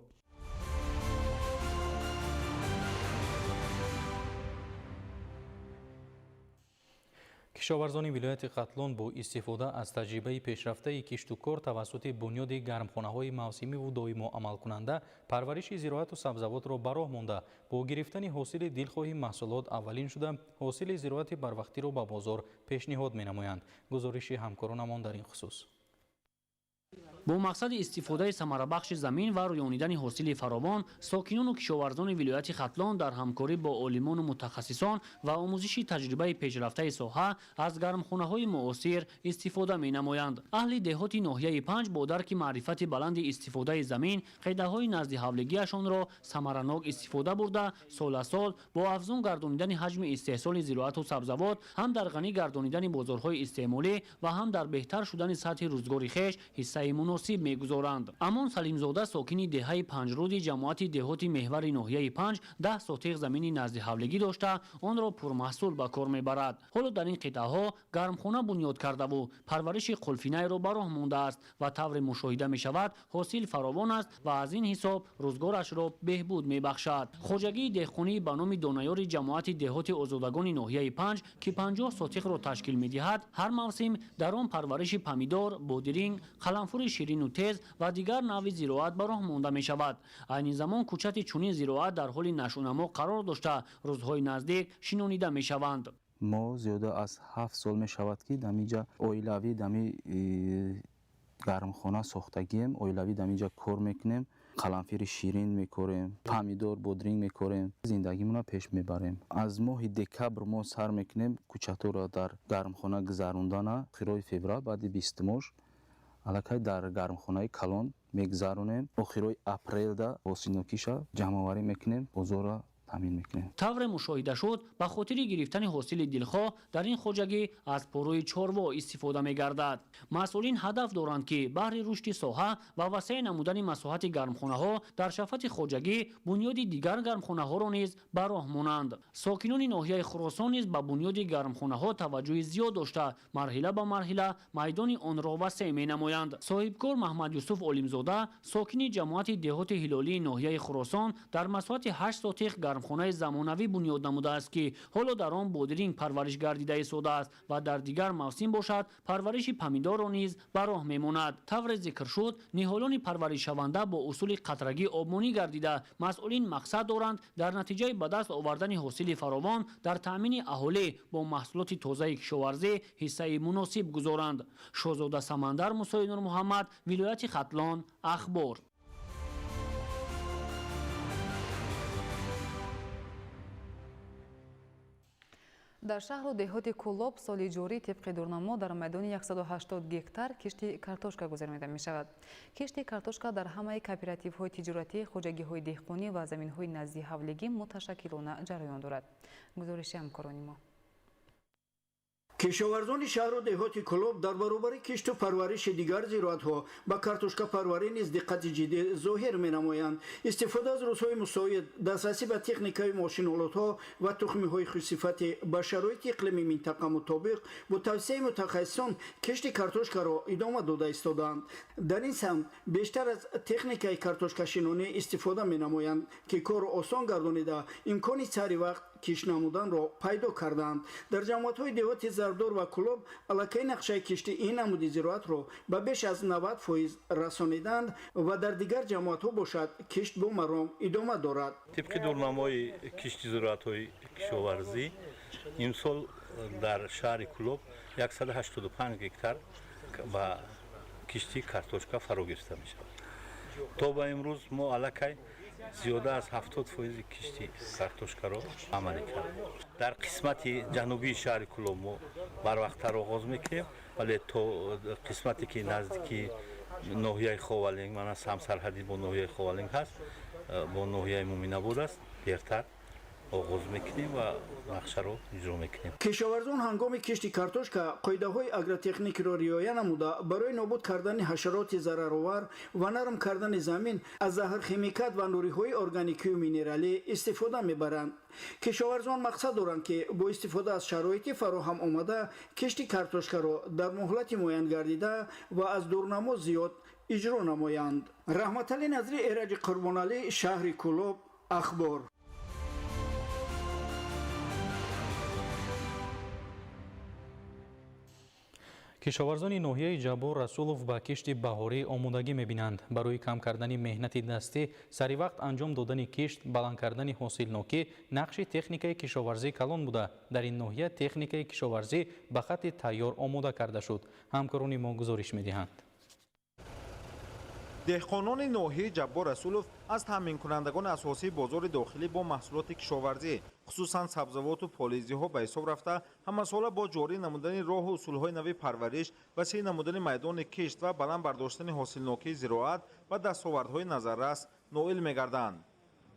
Кишоварзони вилояти Хатлон бо истифода аз таҷрибаи пешрафтаи киштукор тавассути бунёди гармхонаҳои мавсимиву доимо амалкунанда парвариши зироату сабзавотро ба роҳ монда, бо гирифтани ҳосили дилхоҳи маҳсулот аввалин шуда, ҳосили зироати барвақтиро ба бозор пешниҳод менамоянд. Гузориши ҳамкоронамон дар ин хусус. Бо мақсади истифодаи самарабахши замин ва рӯёнидани ҳосили фаровон, сокинону кишоварзони вилояти Хатлон дар ҳамкорӣ бо олимону мутахассисон ва омӯзиши таҷрибаи пешрафтаи соҳа аз гармхонаҳои муосир истифода менамоянд. Аҳли деҳоти ноҳияи Панҷ бо дарки маърифати баланди истифодаи замин қайдаҳои наздиҳавлигиашонро самаранок истифода бурда, сол аз сол бо афзун гардонидани ҳаҷми истеҳсоли зироату сабзавот ҳам дар ғанӣ гардонидани бозорҳои истеъмолӣ ва ҳам дар беҳтар шудани сатҳи рӯзгори хеш ҳиссаи муносиб мегузоранд. Амон Салимзода, сокини деҳаи Панҷруди ҷамоати деҳоти меҳвари ноҳияи Панҷ, 10 сотиқ замини наздиҳавлигӣ дошта, онро пурмаҳсул ба кор мебарад. Ҳоло дар ин қитъаҳо гармхона бунёд кардаву парвариши қулфинайро ба роҳ мондааст ва тавре мушоҳида мешавад, ҳосил фаровон аст ва аз ин ҳисоб рӯзгорашро беҳбуд мебахшад. Хоҷагии деҳқонӣ ба номи Донаёри ҷамоати деҳоти Озодагони ноҳияи Панҷ, ки 50 сотиқро ташкил медиҳад, ҳар мавсим дар он парвариши помидор, бодиринг, қаламфури ширину тез ва дигар навъи зироат ба роҳ монда мешавад. Айни замон кӯчати чунин зироат дар ҳоли нашъунамо қарор дошта, рӯзҳои наздик шинонида мешаванд. Мо зиёда аз 7 сол мешавад, ки дамиҷа оилавӣ дами гармхона сохтагием, оилавӣ дамиҷа кор мекунем, қаламфири ширин мекорем, помидор, бодринг мекорем, зиндагимонро пеш мебарем. Аз моҳи декабр мо сар мекунем кӯчаторо дар гармхона гузарондана, охирои феврал баъди 20 мош аллакай дар гармхонаи калон мегузаронем. Охирои апрелда ҳосилнокиша ҷамъоварӣ мекунем, бозорро таъмин мекунем. Тавре мушоҳида шуд, ба хотири гирифтани ҳосили дилхоҳ дар ин хоҷагӣ аз пурӯи чорво истифода мегардад. Масъулин ҳадаф доранд, ки баҳри рушди соҳа ва васеъ намудани масоҳати гармхонаҳо дар шафати хоҷагӣ бунёди дигар гармхонаҳоро низ ба роҳ монанд. Сокинони ноҳияи Хуросон низ ба бунёди гармхонаҳо таваҷҷӯҳи зиёд дошта, марҳила ба марҳила майдони онро васеъ менамоянд. Соҳибкор Маҳмад Юсуф Олимзода, сокини ҷамоати деҳоти Ҳилолии ноҳияи Хуросон, дар масоҳати 8 сотиқ гармхонаи замонавӣ бунёд намудааст, ки ҳоло дар он бодиринг парвариш гардида истодааст ва дар дигар мавсим бошад парвариши помидорро низ ба роҳ мемонад. Тавре зикр шуд, ниҳолони парваришшаванда бо усули қатрагӣ обмонӣ гардида, масъулин мақсад доранд дар натиҷаи ба даст овардани ҳосили фаровон дар таъмини аҳолӣ бо маҳсулоти тозаи кишоварзӣ ҳиссаи муносиб гузоранд. Шоҳзода Самандар, Мусои Нурмуҳаммад, вилояти Хатлон, Ахбор. Дар шаҳру деҳоти Кӯлоб соли ҷорӣ тибқи дурнамо дар майдони 180 гектар кишти картошка гузаронида мешавад. Кишти картошка дар ҳамаи кооперативҳои тиҷоратӣ, хоҷагиҳои деҳқонӣ ва заминҳои наздиҳавлигӣ муташаккилона ҷараён дорад. Гузориши ҳамкорони мо. Кишоварзони шаҳру деҳоти Кӯлоб дар баробари кишту парвариши дигар зироатҳо ба картошкапарварӣ низ диққати ҷиддӣ зоҳир менамоянд. Истифода аз рӯзҳои мусоид, дастрасӣ ба техникаи мошинолотҳо ва тухмиҳои хушсифати ба шароити иқлими минтақа мутобиқ бо тавсияи мутахассисон кишти картошкаро идома дода истодаанд. Дар ин самт бештар аз техникаи картошкашинонӣ истифода менамоянд, ки корро осон гардонида имкони сари вақт кишт намуданро пайдо кардаанд. Дар ҷамоатҳои деҳоти Зарбдор ва Кӯлоб аллакай нақшаи кишти ин намуди зироатро ба беш аз 90% расониданд ва дар дигар ҷамоатҳо бошад кишт бо маром идома дорад. Тибқи дурнамои кишти зироатҳои кишоварзӣ имсол дар шаҳри Кӯлоб 185 гектар ба кишти картошка фаро гирифта мешавад. То ба имрӯз мо аллакай Зиёда аз 70% кишти картошкаро амалӣ кардем. Дар қисмати ҷанубии шаҳри Кӯлоб мо барвақттар оғоз мекунем, вале то қисмате ки наздики ноҳияи Ховалинг, мана самсарҳадӣ бо ноҳияи Ховалинг ҳаст, бо ноҳияи Муминобод аст, дертар оғоз мекунем ва нақшаро иҷро мекунем. Кишоварзон ҳангоми кишти картошка қоидаҳои агротехникиро риоя намуда, барои нобуд кардани ҳашароти зараровар ва нарм кардани замин аз заҳрхимикат ва нуриҳои органикию минералӣ истифода мебаранд. Кишоварзон мақсад доранд, ки бо истифода аз шароити фароҳам омада кишти картошкаро дар муҳлати муайян гардида ва аз дурнамо зиёд иҷро намоянд. Раҳматалӣ Назри, Эраҷи Қурбоналӣ, шаҳри Кӯлоб, Ахбор. Кишоварзони ноҳияи Ҷаббор Расулов ба кишти баҳорӣ омодагӣ мебинанд. Барои кам кардани меҳнати дастӣ, саривақт анҷом додани кишт, баланд кардани ҳосилнокӣ нақши техникаи кишоварзӣ калон буда, дар ин ноҳия техникаи кишоварзӣ ба хатти тайёр омода карда шуд. Ҳамкорони мо гузориш медиҳанд. Деҳқонони ноҳияи Ҷаббор Расулов аз таъминкунандагони асосии бозори дохилӣ бо маҳсулоти кишоварзӣ, хусусан сабзавоту полизиҳо ба ҳисоб рафта, ҳамасола бо ҷорӣ намудани роҳу усулҳои нави парвариш, васеъ намудани майдони кишт ва баланд бардоштани ҳосилнокии зироат ба дастовардҳои назаррас ноил мегарданд.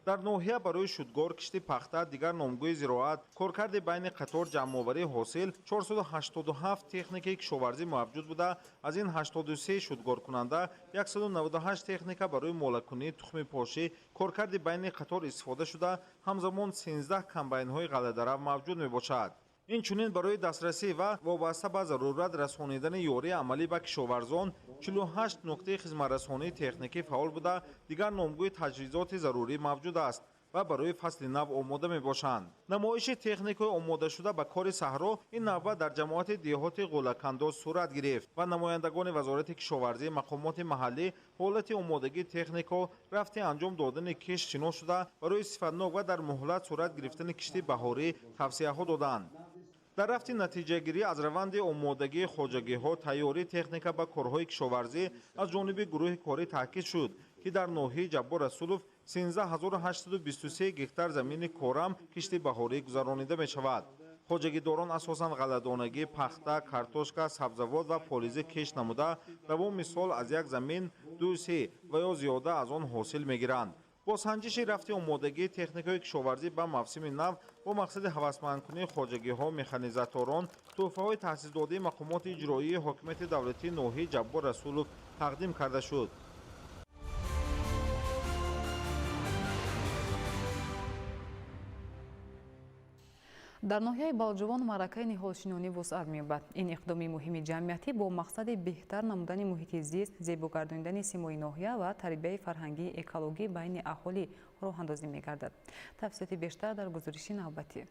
Дар ноҳия барои шудгор, кишти пахта, дигар номгӯи зироат, коркарди байни қатор, ҷамъоварии ҳосил 487 техникаи кишоварзӣ мавҷуд буда, аз ин 83 шудгоркунанда, 198 техника барои молакунӣ, тухмипошӣ, коркарди байни қатор истифода шуда, ҳамзамон 13 комбайнҳои ғалладарав мавҷуд мебошад. Инчунин барои дастрасӣ ва вобаста ба зарурат расонидани ёрии амалӣ ба кишоварзон 48 нуқтаи хизматрасонии техникӣ фаъол буда, дигар номгӯи таҷҳизоти зарурӣ мавҷуд аст ва барои фасли нав омода мебошанд. Намоиши техникаи омодашуда ба кори саҳро ин навбат дар ҷамоати деҳоти Ғулакандоз сурат гирифт ва намояндагони Вазорати кишоварзӣ, мақомоти маҳаллӣ ҳолати омодагии технико, рафти анҷом додани кишт шинос шуда, барои сифатнок ва дар муҳлат сурат гирифтани кишти баҳорӣ тавсияҳо доданд. Дар рафти натиҷагирӣ аз раванди омодагии хоҷагиҳо, тайёрии техника ба корҳои кишоварзӣ аз ҷониби гурӯҳи корӣ таъкид шуд, ки дар ноҳияи Ҷаббор Расулов 13823 гектар замини корам кишти баҳорӣ гузаронида мешавад. Хоҷагидорон асосан ғалладонагӣ, пахта, картошка, сабзавот ва полизӣ кишт намуда, давоми сол аз як замин ду, се ва ё зиёда аз он ҳосил мегиранд. Бо санҷиши рафти омодагии техникаи кишоварзӣ ба мавсими нав бо мақсади ҳавасмандкунии хоҷагиҳо, механизаторон тӯҳфаҳои таҳсисдодаи мақомоти иҷроии ҳокимияти давлатии ноҳияи Ҷаббор Расулов тақдим карда шуд. Дар ноҳияи Балҷувон маъракаи ниҳолшинонӣ вусъат меёбад. Ин иқдоми муҳими ҷамъиятӣ бо мақсади беҳтар намудани муҳити зист, зебо гардонидани симои ноҳия ва тарбияи фарҳангии экологӣ байни аҳолӣ роҳандозӣ мегардад. Тафсилоти бештар дар гузориши навбатӣ.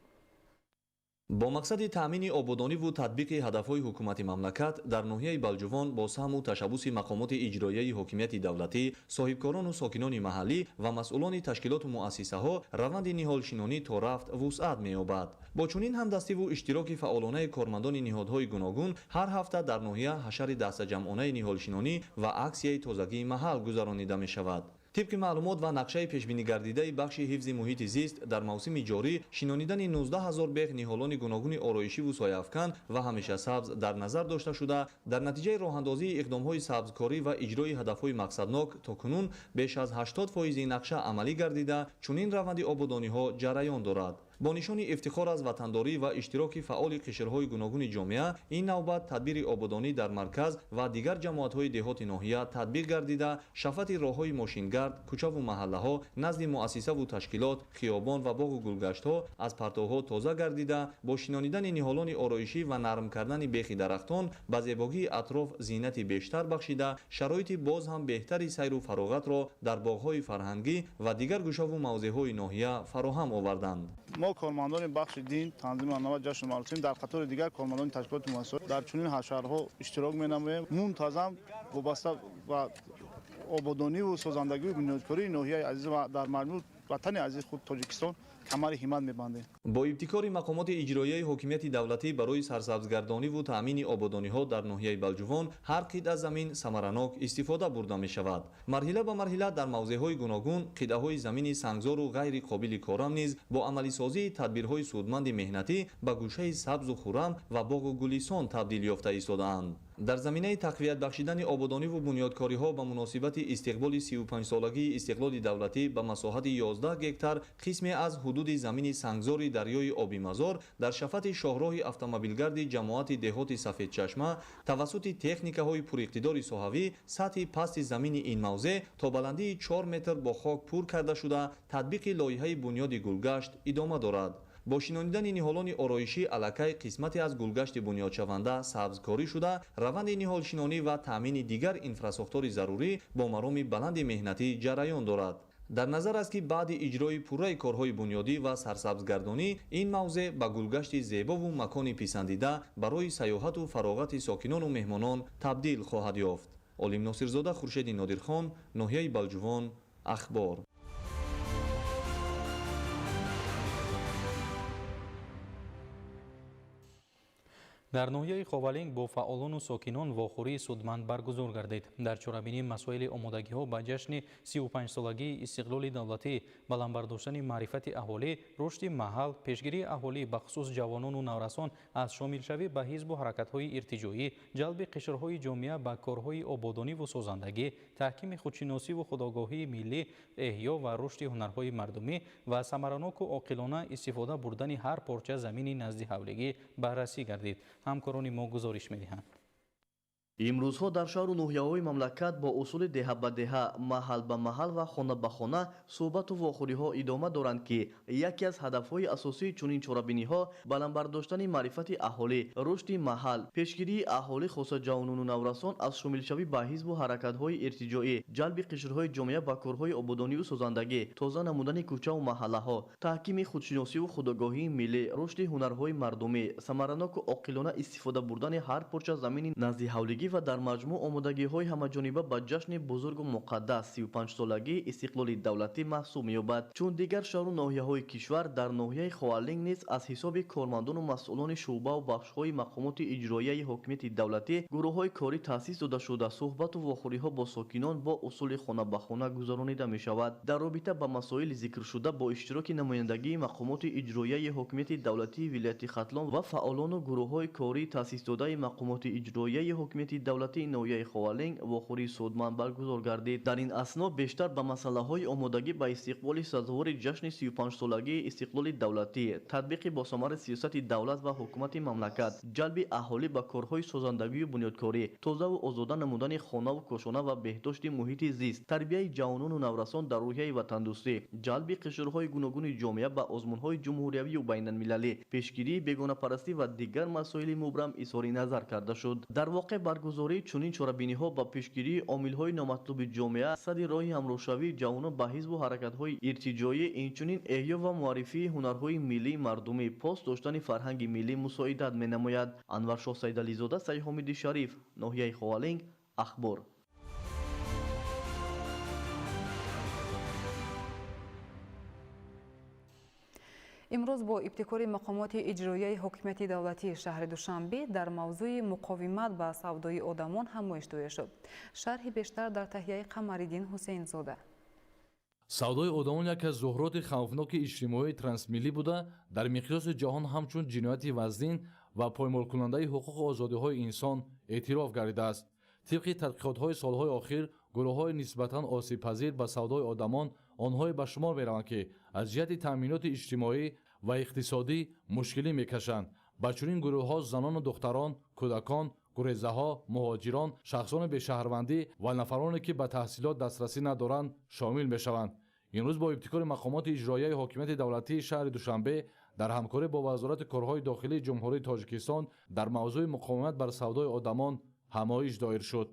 Бо мақсади таъмини ободониву татбиқи ҳадафҳои ҳукумати мамлакат дар ноҳияи Балҷувон бо саҳму ташаббуси мақомоти иҷроияи ҳокимияти давлатӣ, соҳибкорону сокинони маҳаллӣ ва масъулони ташкилоту муассисаҳо раванди ниҳолшинонӣ то рафт вусъат меёбад. Бо чунин ҳамдастиву иштироки фаъолонаи кормандони ниҳодҳои гуногун ҳар ҳафта дар ноҳия ҳашари дастаҷамъонаи ниҳолшинонӣ ва аксияи тозагии маҳал гузаронида мешавад. Тибқи маълумот ва нақшаи пешбинигардидаи бахши ҳифзи муҳити зист, дар мавсими ҷорӣ шинонидани 19 ҳазор бех ниҳолони гуногуни ороишиву сояафкан ва ҳамешасабз дар назар дошта шуда, дар натиҷаи роҳандозии иқдомҳои сабзкорӣ ва иҷрои ҳадафҳои мақсаднок то кунун беш аз 80 фоизи нақша амалӣ гардида, чунин раванди ободониҳо ҷараён дорад. Бо нишони ифтихор аз ватандорӣ ва иштироки фаъоли қишрҳои гуногуни ҷомеа, ин навбат тадбири ободонӣ дар марказ ва дигар ҷамоатҳои деҳоти ноҳия татбиқ гардида, шафати роҳҳои мошингард, кӯчаву маҳаллаҳо, назди муассисаву ташкилот, хиёбон ва боғу гулгаштҳо аз партовҳо тоза гардида, бо шинонидани ниҳолони ороишӣ ва нарм кардани бехи дарахтон ба зебогии атроф зинати бештар бахшида, шароити боз ҳам беҳтари сайру фароғатро дар боғҳои фарҳангӣ ва дигар гӯшаву мавзеъҳои ноҳия фароҳам оварданд. Мо кормандони бахши дин, танзими анъана ва ҷашну маросим дар қатори дигар кормандони ташкилоти муассисаҳо дар чунин ҳашарҳо иштирок менамоем. Мунтазам вобаста ба ободониву созандагию бунёдкории ноҳияи азиз ва дар маҷмӯъ ватани азиз худ Тоҷикистон камари ҳиммат мебандем. Бо ибтикори мақомоти иҷроияи ҳокимияти давлатӣ барои сарсабзгардониву таъмини ободониҳо дар ноҳияи Балҷувон ҳар қитъа замин самаранок истифода бурда мешавад. Марҳила ба марҳила дар мавзеъҳои гуногун қитъаҳои замини сангзору ғайри қобили корам низ бо амалисозии тадбирҳои судманди меҳнатӣ ба гӯшаи сабзу хуррам ва боғу гулисон табдил ёфта истодаанд. Дар заминаи тақвият бахшидани ободониву бунёдкориҳо ба муносибати истиқболи 35-солагии истиқлоли давлатӣ ба масоҳати 11 гектар қисме аз ҳудуди замини сангзори дарёи Обимазор дар шафати шоҳроҳи автомобилгарди ҷамоати деҳоти Сафедчашма тавассути техникаҳои пуриқтидори соҳавӣ сатҳи пасти замини ин мавзеъ то баландии 4 метр бо хок пур карда шуда, татбиқи лоиҳаи бунёди гулгашт идома дорад. Бо шинонидани ниҳолони ороишӣ аллакай қисмате аз гулгашти бунёдшаванда сабзкорӣ шуда, раванди ниҳолшинонӣ ва таъмини дигар инфрасохтори зарурӣ бо мароми баланди меҳнатӣ ҷараён дорад. Дар назар аст, ки баъди иҷрои пурраи корҳои бунёдӣ ва сарсабзгардонӣ ин мавзеъ ба гулгашти зебову макони писандида барои сайёҳату фароғати сокинону меҳмонон табдил хоҳад ёфт. Олим Носирзода, Хуршеди Нодирхон, ноҳияи Балҷувон, Ахбор. Дар ноҳияи Ховалинг бо фаъолону сокинон вохӯрии судманд баргузор гардид. Дар чорабинӣ масоили омодагиҳо ба ҷашни 35-солагии истиқлоли давлатӣ, баланд бардоштани маърифати аҳолӣ, рушди маҳал, пешгирии аҳолӣ бахусус ҷавонону наврасон аз шомилшавӣ ба ҳизбу ҳаракатҳои иртиҷоӣ, ҷалби қишрҳои ҷомеа ба корҳои ободониву созандагӣ, таҳкими худшиносиву худогоҳии миллӣ, эҳё ва рушди ҳунарҳои мардумӣ ва самараноку оқилона истифода бурдани ҳар порча замини назди ҳавлигӣ баррасӣ гардид. Ҳамкорони мо гузориш медиҳанд. Имрӯзҳо дар шаҳру ноҳияҳои мамлакат бо усули деҳа ба деҳа, маҳал ба маҳал ва хона ба хона суҳбату вохӯриҳо идома доранд, ки яке аз ҳадафҳои асосии чунин чорабиниҳо баланд бардоштани маърифати аҳолӣ, рушди маҳал, пешгирии аҳолӣ, хоса ҷавонону наврасон аз шомилшавӣ ба ҳизбу ҳаракатҳои иртиҷоӣ, ҷалби қишрҳои ҷомеа ба корҳои ободониву созандагӣ, тоза намудани кӯчаву маҳаллаҳо, таҳкими худшиносиву худогоҳии миллӣ, рушди ҳунарҳои мардумӣ, самараноку оқилона истифода бурдани ҳар порча замини назди ҳавлигӣ ва дар маҷмӯъ омодагиҳои ҳамаҷониба ба ҷашни бузургу муқаддас 35-солагии истиқлоли давлатӣ маҳсуб меёбад. Чун дигар шаҳру ноҳияҳои кишвар, дар ноҳияи Ховалинг низ аз ҳисоби кормандону масъулони шӯъбаву бахшҳои мақомоти иҷроияи ҳокимияти давлатӣ гурӯҳҳои корӣ таъсис дода шуда, суҳбату вохӯриҳо бо сокинон бо усули хона ба хона гузаронида мешавад. Дар робита ба масоили зикршуда бо иштироки намояндагии мақомоти иҷроияи ҳокимияти давлатии вилояти Хатлон ва фаъолону гурӯҳҳои корӣ таъсисдодаи мақомоти иҷроияи ҳокимияти давлатии ноҳияи Ховалинг вохӯрии судманд баргузор гардид. Дар ин асно бештар ба масъалаҳои омодагӣ ба истиқболи сазовори ҷашни 35-солагии истиқлоли давлатӣ, татбиқи босамари сиёсати давлат ва ҳукумати мамлакат, ҷалби аҳолӣ ба корҳои созандагию бунёдкорӣ, тозаву озода намудани хонаву кошона ва беҳдошти муҳити зист, тарбияи ҷавонону наврасон дар рӯҳияи ватандӯстӣ, ҷалби қишрҳои гуногуни ҷомеа ба озмунҳои ҷумҳуриявию байналмилалӣ, пешгирии бегонапарастӣ ва дигар масоили мубрам изҳори назар карда шуд. Дар воқеъ баргузории чунин чорабиниҳо ба пешгирии омилҳои номатлуби ҷомеа, сади роҳи ҳамроҳшавии ҷавонон ба ҳизбу ҳаракатҳои иртиҷоӣ, инчунин эҳё ва муаррифии ҳунарҳои миллии мардумӣ, пос доштани фарҳанги миллӣ мусоидат менамояд. Анваршоҳ Сайдализода, Сайҳомиди Шариф, ноҳияи Ховалинг, Ахбор. Имрӯз бо ибтикори мақомоти иҷроияи ҳокимияти давлатии шаҳри Душанбе дар мавзӯи муқовимат ба савдои одамон ҳамоиш доир шуд. Шарҳи бештар дар таҳияи Қамариддин Ҳусейнзода. Савдои одамон яке аз зуҳуроти хавфноки иҷтимоии трансмиллӣ буда, дар миқёси ҷаҳон ҳамчун ҷинояти вазнин ва поймолкунандаи ҳуқуқу озодиҳои инсон эътироф гардидааст. Тибқи тадқиқотҳои солҳои охир, гурӯҳҳои нисбатан осебпазир ба савдои одамон онҳое ба шумор мераванд, ки аз ҷиҳати таъминоти иҷтимоӣ ва иқтисодӣ мушкилӣ мекашанд. Ба чунин гурӯҳҳо занону духтарон, кӯдакон, гурезаҳо, муҳоҷирон, шахсони бешаҳрвандӣ ва нафароне, ки ба таҳсилот дастрасӣ надоранд, шомил мешаванд. Имрӯз бо ибтикори мақомоти иҷроияи ҳокимияти давлатии шаҳри Душанбе дар ҳамкорӣ бо Вазорати корҳои дохилии Ҷумҳурии Тоҷикистон дар мавзӯи муқовимат бар савдои одамон ҳамоиш доир шуд.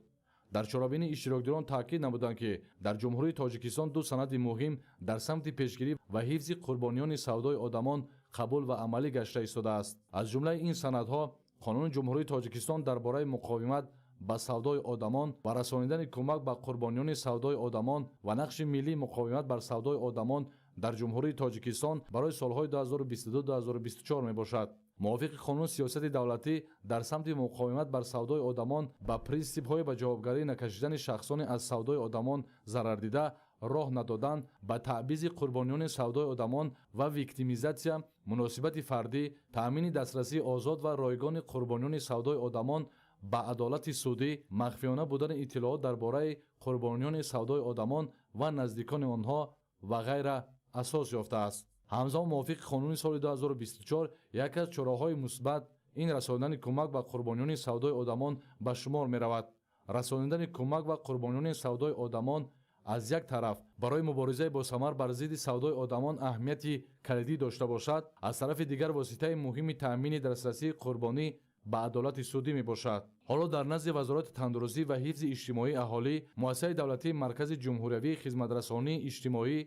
Дар чорабинӣ иштирокдорон таъкид намуданд, ки дар Ҷумҳурии Тоҷикистон ду санади муҳим дар самти пешгирӣ ва ҳифзи қурбониёни савдои одамон қабул ва амалӣ гашта истодааст. Аз ҷумлаи ин санадҳо Қонуни Ҷумҳурии Тоҷикистон дар бораи муқовимат ба савдои одамон ва расонидани кӯмак ба қурбониёни савдои одамон ва нақши миллии муқовимат бар савдои одамон дар Ҷумҳурии Тоҷикистон барои солҳои 2022-2024 мебошад. Мувофиқи қонун, сиёсати давлатӣ дар самти муқовимат бар савдои одамон ба принсипҳои ба ҷавобгарӣ накашидани шахсони аз савдои одамон зарардида, роҳ надодан ба таъбизи қурбониёни савдои одамон ва виктимизатсия, муносибати фардӣ, таъмини дастрасии озод ва ройгони қурбониёни савдои одамон ба адолати судӣ, махфиёна будани иттилоот дар бораи қурбониёни савдои одамон ва наздикони онҳо ва ғайра асос ёфтааст. Ҳамзамон, мувофиқи қонуни соли 2024 яке аз чораҳои мусбат ин расонидани кӯмак ба қурбониёни савдои одамон ба шумор меравад. Расонидани кӯмак ба қурбониёни савдои одамон аз як тараф барои муборизаи босамар бар зидди савдои одамон аҳамияти калидӣ дошта бошад, аз тарафи дигар воситаи муҳими таъмини дастрасии қурбонӣ ба адолати судӣ мебошад. Ҳоло дар назди Вазорати тандурустӣ ва ҳифзи иҷтимоии аҳолӣ, муассисаи давлатии Маркази ҷумҳуриявии хизматрасонии иҷтимоӣ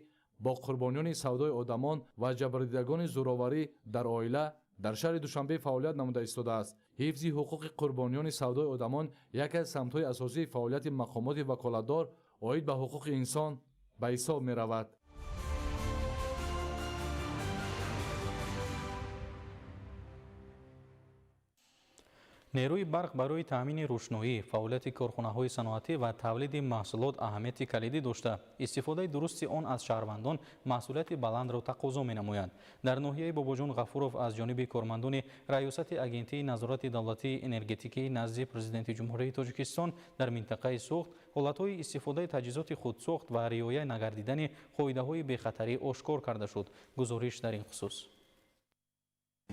бо қурбониёни савдои одамон ва ҷабрдидагони зӯроварӣ дар оила дар шаҳри Душанбе фаъолият намуда истодааст. Ҳифзи ҳуқуқи қурбониёни савдои одамон яке аз самтҳои асосии фаъолияти мақомоти ваколатдор оид ба ҳуқуқи инсон ба ҳисоб меравад. Нерӯи барқ барои таъмини рӯшноӣ, фаъолияти корхонаҳои саноатӣ ва тавлиди маҳсулот аҳамияти калидӣ дошта, истифодаи дурусти он аз шаҳрвандон масъулияти баландро тақозо менамояд. Дар ноҳияи Бобоҷон Ғафуров аз ҷониби кормандони Раёсати Агентии назорати давлатии энергетикии назди Президенти Ҷумҳурии Тоҷикистон дар минтақаи Суғд ҳолатҳои истифодаи таҷҳизоти худсохт ва риоя нагардидани қоидаҳои бехатарӣ ошкор карда шуд. Гузориш дар ин хусус.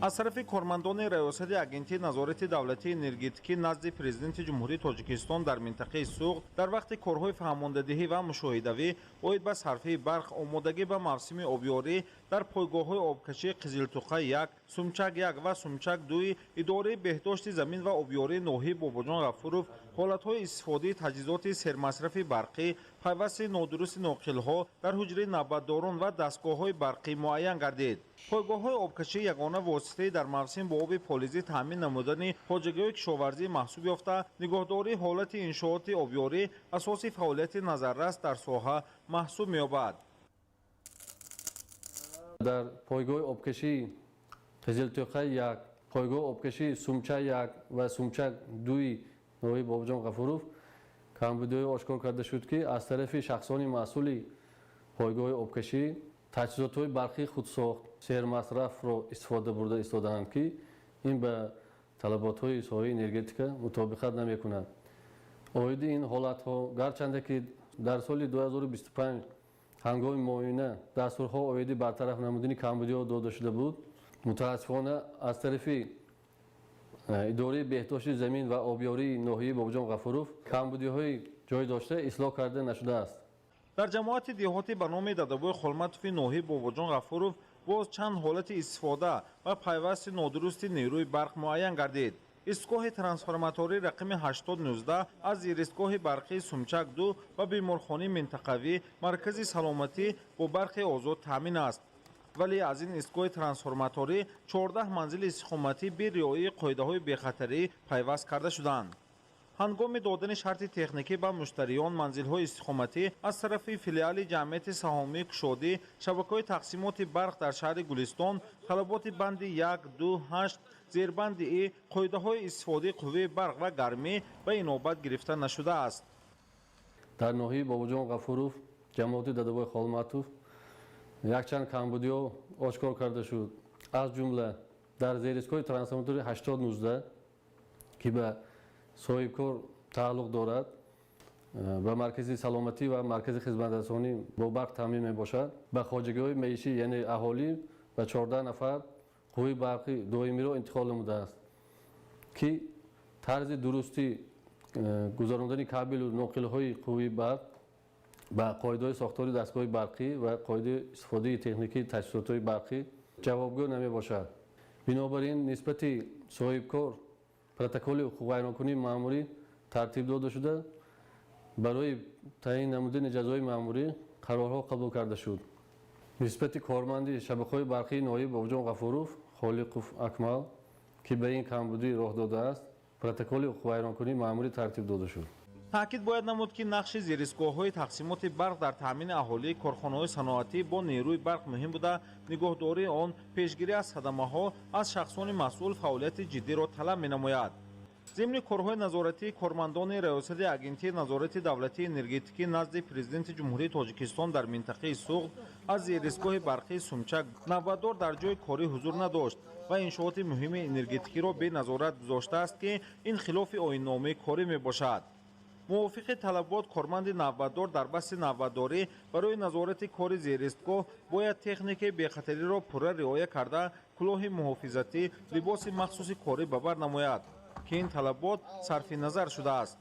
Аз тарафи кормандони Раёсати Агентии назорати давлатии энергетикӣ назди Президенти Ҷумҳурии Тоҷикистон дар минтақаи Суғд дар вақти корҳои фаҳмондадиҳӣ ва мушоҳидавӣ оид ба сарфаи барқ, омодагӣ ба мавсими обёрӣ дар пойгоҳҳои обкашии Қизилтуқа 1, Сумчак 1 ва Сумчак 2 Идораи беҳдошти замин ва обёрии ноҳияи Бобоҷон Ғафуров ҳолатҳои истифодаи таҷҳизоти сермасрафи барқӣ, пайвасти нодурусти ноқилҳо дар ҳуҷраи навбатдорон ва дастгоҳҳои барқӣ муайян гардид. Пойгоҳҳои обкашӣ ягона воситаи дар мавсим бо оби полизӣ таъмин намудани хоҷагиҳои кишоварзӣ маҳсуб ёфта, нигоҳдории ҳолати иншооти обёрӣ асоси фаъолияти назаррас дар соҳа маҳсуб меёбад. Дар пойгоҳи обкашии Қизилтӯқа 1, пойгоҳи обкашии Сумча 1 ва Сумча 2 ноҳияи Бобоҷон Ғафуров камбудиҳое ошкор карда шуд, ки аз тарафи шахсони масъули пойгоҳи обкашӣ таҷҳизотҳои барқии худсохт сермасрафро истифода бурда истодаанд, ки ин ба талаботҳои соҳаи энергетика мутобиқат намекунад. Оиди ин ҳолатҳо, гарчанде ки дар соли 2025 ҳангоми муоина дастурҳо оиди бартараф намудани камбудиҳо дода шуда буд, мутаассифона аз тарафи Идораи беҳдошти замин ва обёрии ноҳияи Бобоҷон Ғафуров камбудиҳои ҷой дошта ислоҳ карда нашудааст. Дар ҷамоати деҳотӣ ба номи Дадабои Холматови ноҳияи Бобоҷон Ғафуров боз чанд ҳолати истифода ва пайвасти нодурусти нерӯи барқ муайян гардид. Истгоҳи трансформатории рақами 819 аз зеристгоҳи барқии Сумчак 2 ва беморхонаи минтақавӣ маркази саломатӣ бо барқи озод таъмин аст. Вале аз ин истгоҳи трансформаторӣ 14 манзили истиқоматӣ бе риояи қоидаҳои бехатарӣ пайваст карда шуданд. Ҳангоми додани шарти техникӣ ба муштариён манзилҳои истиқоматӣ аз тарафи филиали ҷамъияти саҳомии кушодӣ шабакаҳои тақсимоти барқ дар шаҳри Гулистон талаботи банди 1, 2, 8 зербанди И қоидаҳои истифодаи қувваи барқ ва гармӣ ба инобат гирифта нашудааст. Дар ноҳияи Бобоҷон Ғафуров, ҷамоати Дадабои Холматов якчанд камбудиҳо ошкор карда шуд. Аз ҷумла дар зеристгоҳи трансформатори 819, ки ба соҳибкор тааллуқ дорад, ба маркази саломатӣ ва маркази хизматрасонӣ бо барқ таъмин мебошад, ба хоҷагиҳои маишӣ, яъне аҳолӣ, ба 14 нафар қувваи барқи доимиро интиқол намудааст, ки тарзи дурусти гузарондани кабелу ноқилҳои қувваи барқ ба қоидаҳои сохтори дастгоҳи барқӣ ва қоидаи истифодаи техникии таҷҳизотҳои барқӣ ҷавобгӯ намебошад. Бинобар ин нисбати соҳибкор протоколи ҳуқуқвайронкунии маъмурӣ тартиб дода шуда, барои таъин намудани ҷазои маъмурӣ қарорҳо қабул карда шуд. Нисбати корманди шабакаҳои барқии ноҳияи Бобоҷон Ғафуров Холиқов Акмал, ки ба ин камбудӣ роҳ додааст, протоколи ҳуқуқвайронкунии маъмурӣ тартиб дода шуд. Таъкид бояд намуд, ки нақши зеристгоҳҳои тақсимоти барқ дар таъмини аҳолии корхонаҳои саноатӣ бо нерӯи барқ муҳим буда, нигоҳдории он, пешгирӣ аз садамаҳо аз шахсони масъул фаъолияти ҷиддиро талаб менамояд. Зимни корҳои назоратии кормандони Раёсати Агентии назорати давлатии энергетикӣ назди Президенти Ҷумҳурии Тоҷикистон дар минтақаи Суғд аз зеристгоҳи барқии Сумчак навбатдор дар ҷои корӣ ҳузур надошт ва иншооти муҳими энергетикиро беназорат гузоштааст, ки ин хилофи оинномаи корӣ мебошад. Мувофиқи талабот, корманди навбатдор дар басти навбатдорӣ барои назорати кори зеристгоҳ бояд техникаи бехатариро пурра риоя карда, кулоҳи муҳофизатӣ, либоси махсуси корӣ ба бар намояд, ки ин талабот сарфи назар шудааст.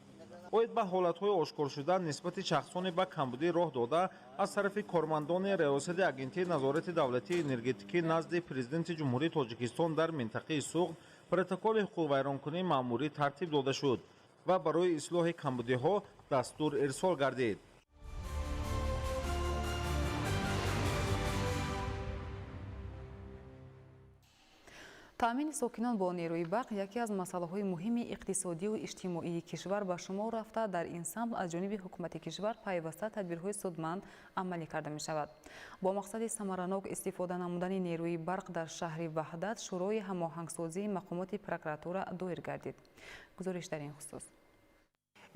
Оид ба ҳолатҳои ошкоршуда нисбати шахсоне ба камбудӣ роҳ дода аз тарафи кормандони Раёсати Агентии назорати давлатии энергетикӣ назди Президенти Ҷумҳурии Тоҷикистон дар минтақаи Суғд протоколи ҳуқуқвайронкунии маъмурӣ тартиб дода шуд ва барои ислоҳи камбудиҳо дастур ирсол гардид. Таъмини сокинон бо нерӯи барқ яке аз масъалаҳои муҳими иқтисодию иҷтимоии кишвар ба шумор рафта, дар ин самт аз ҷониби ҳукумати кишвар пайваста тадбирҳои судманд амалӣ карда мешавад. Бо мақсади самаранок истифода намудани нерӯи барқ дар шаҳри Ваҳдат Шӯрои ҳамоҳангсозии мақомоти прокуратура доир гардид. Гузориш дар ин хусус.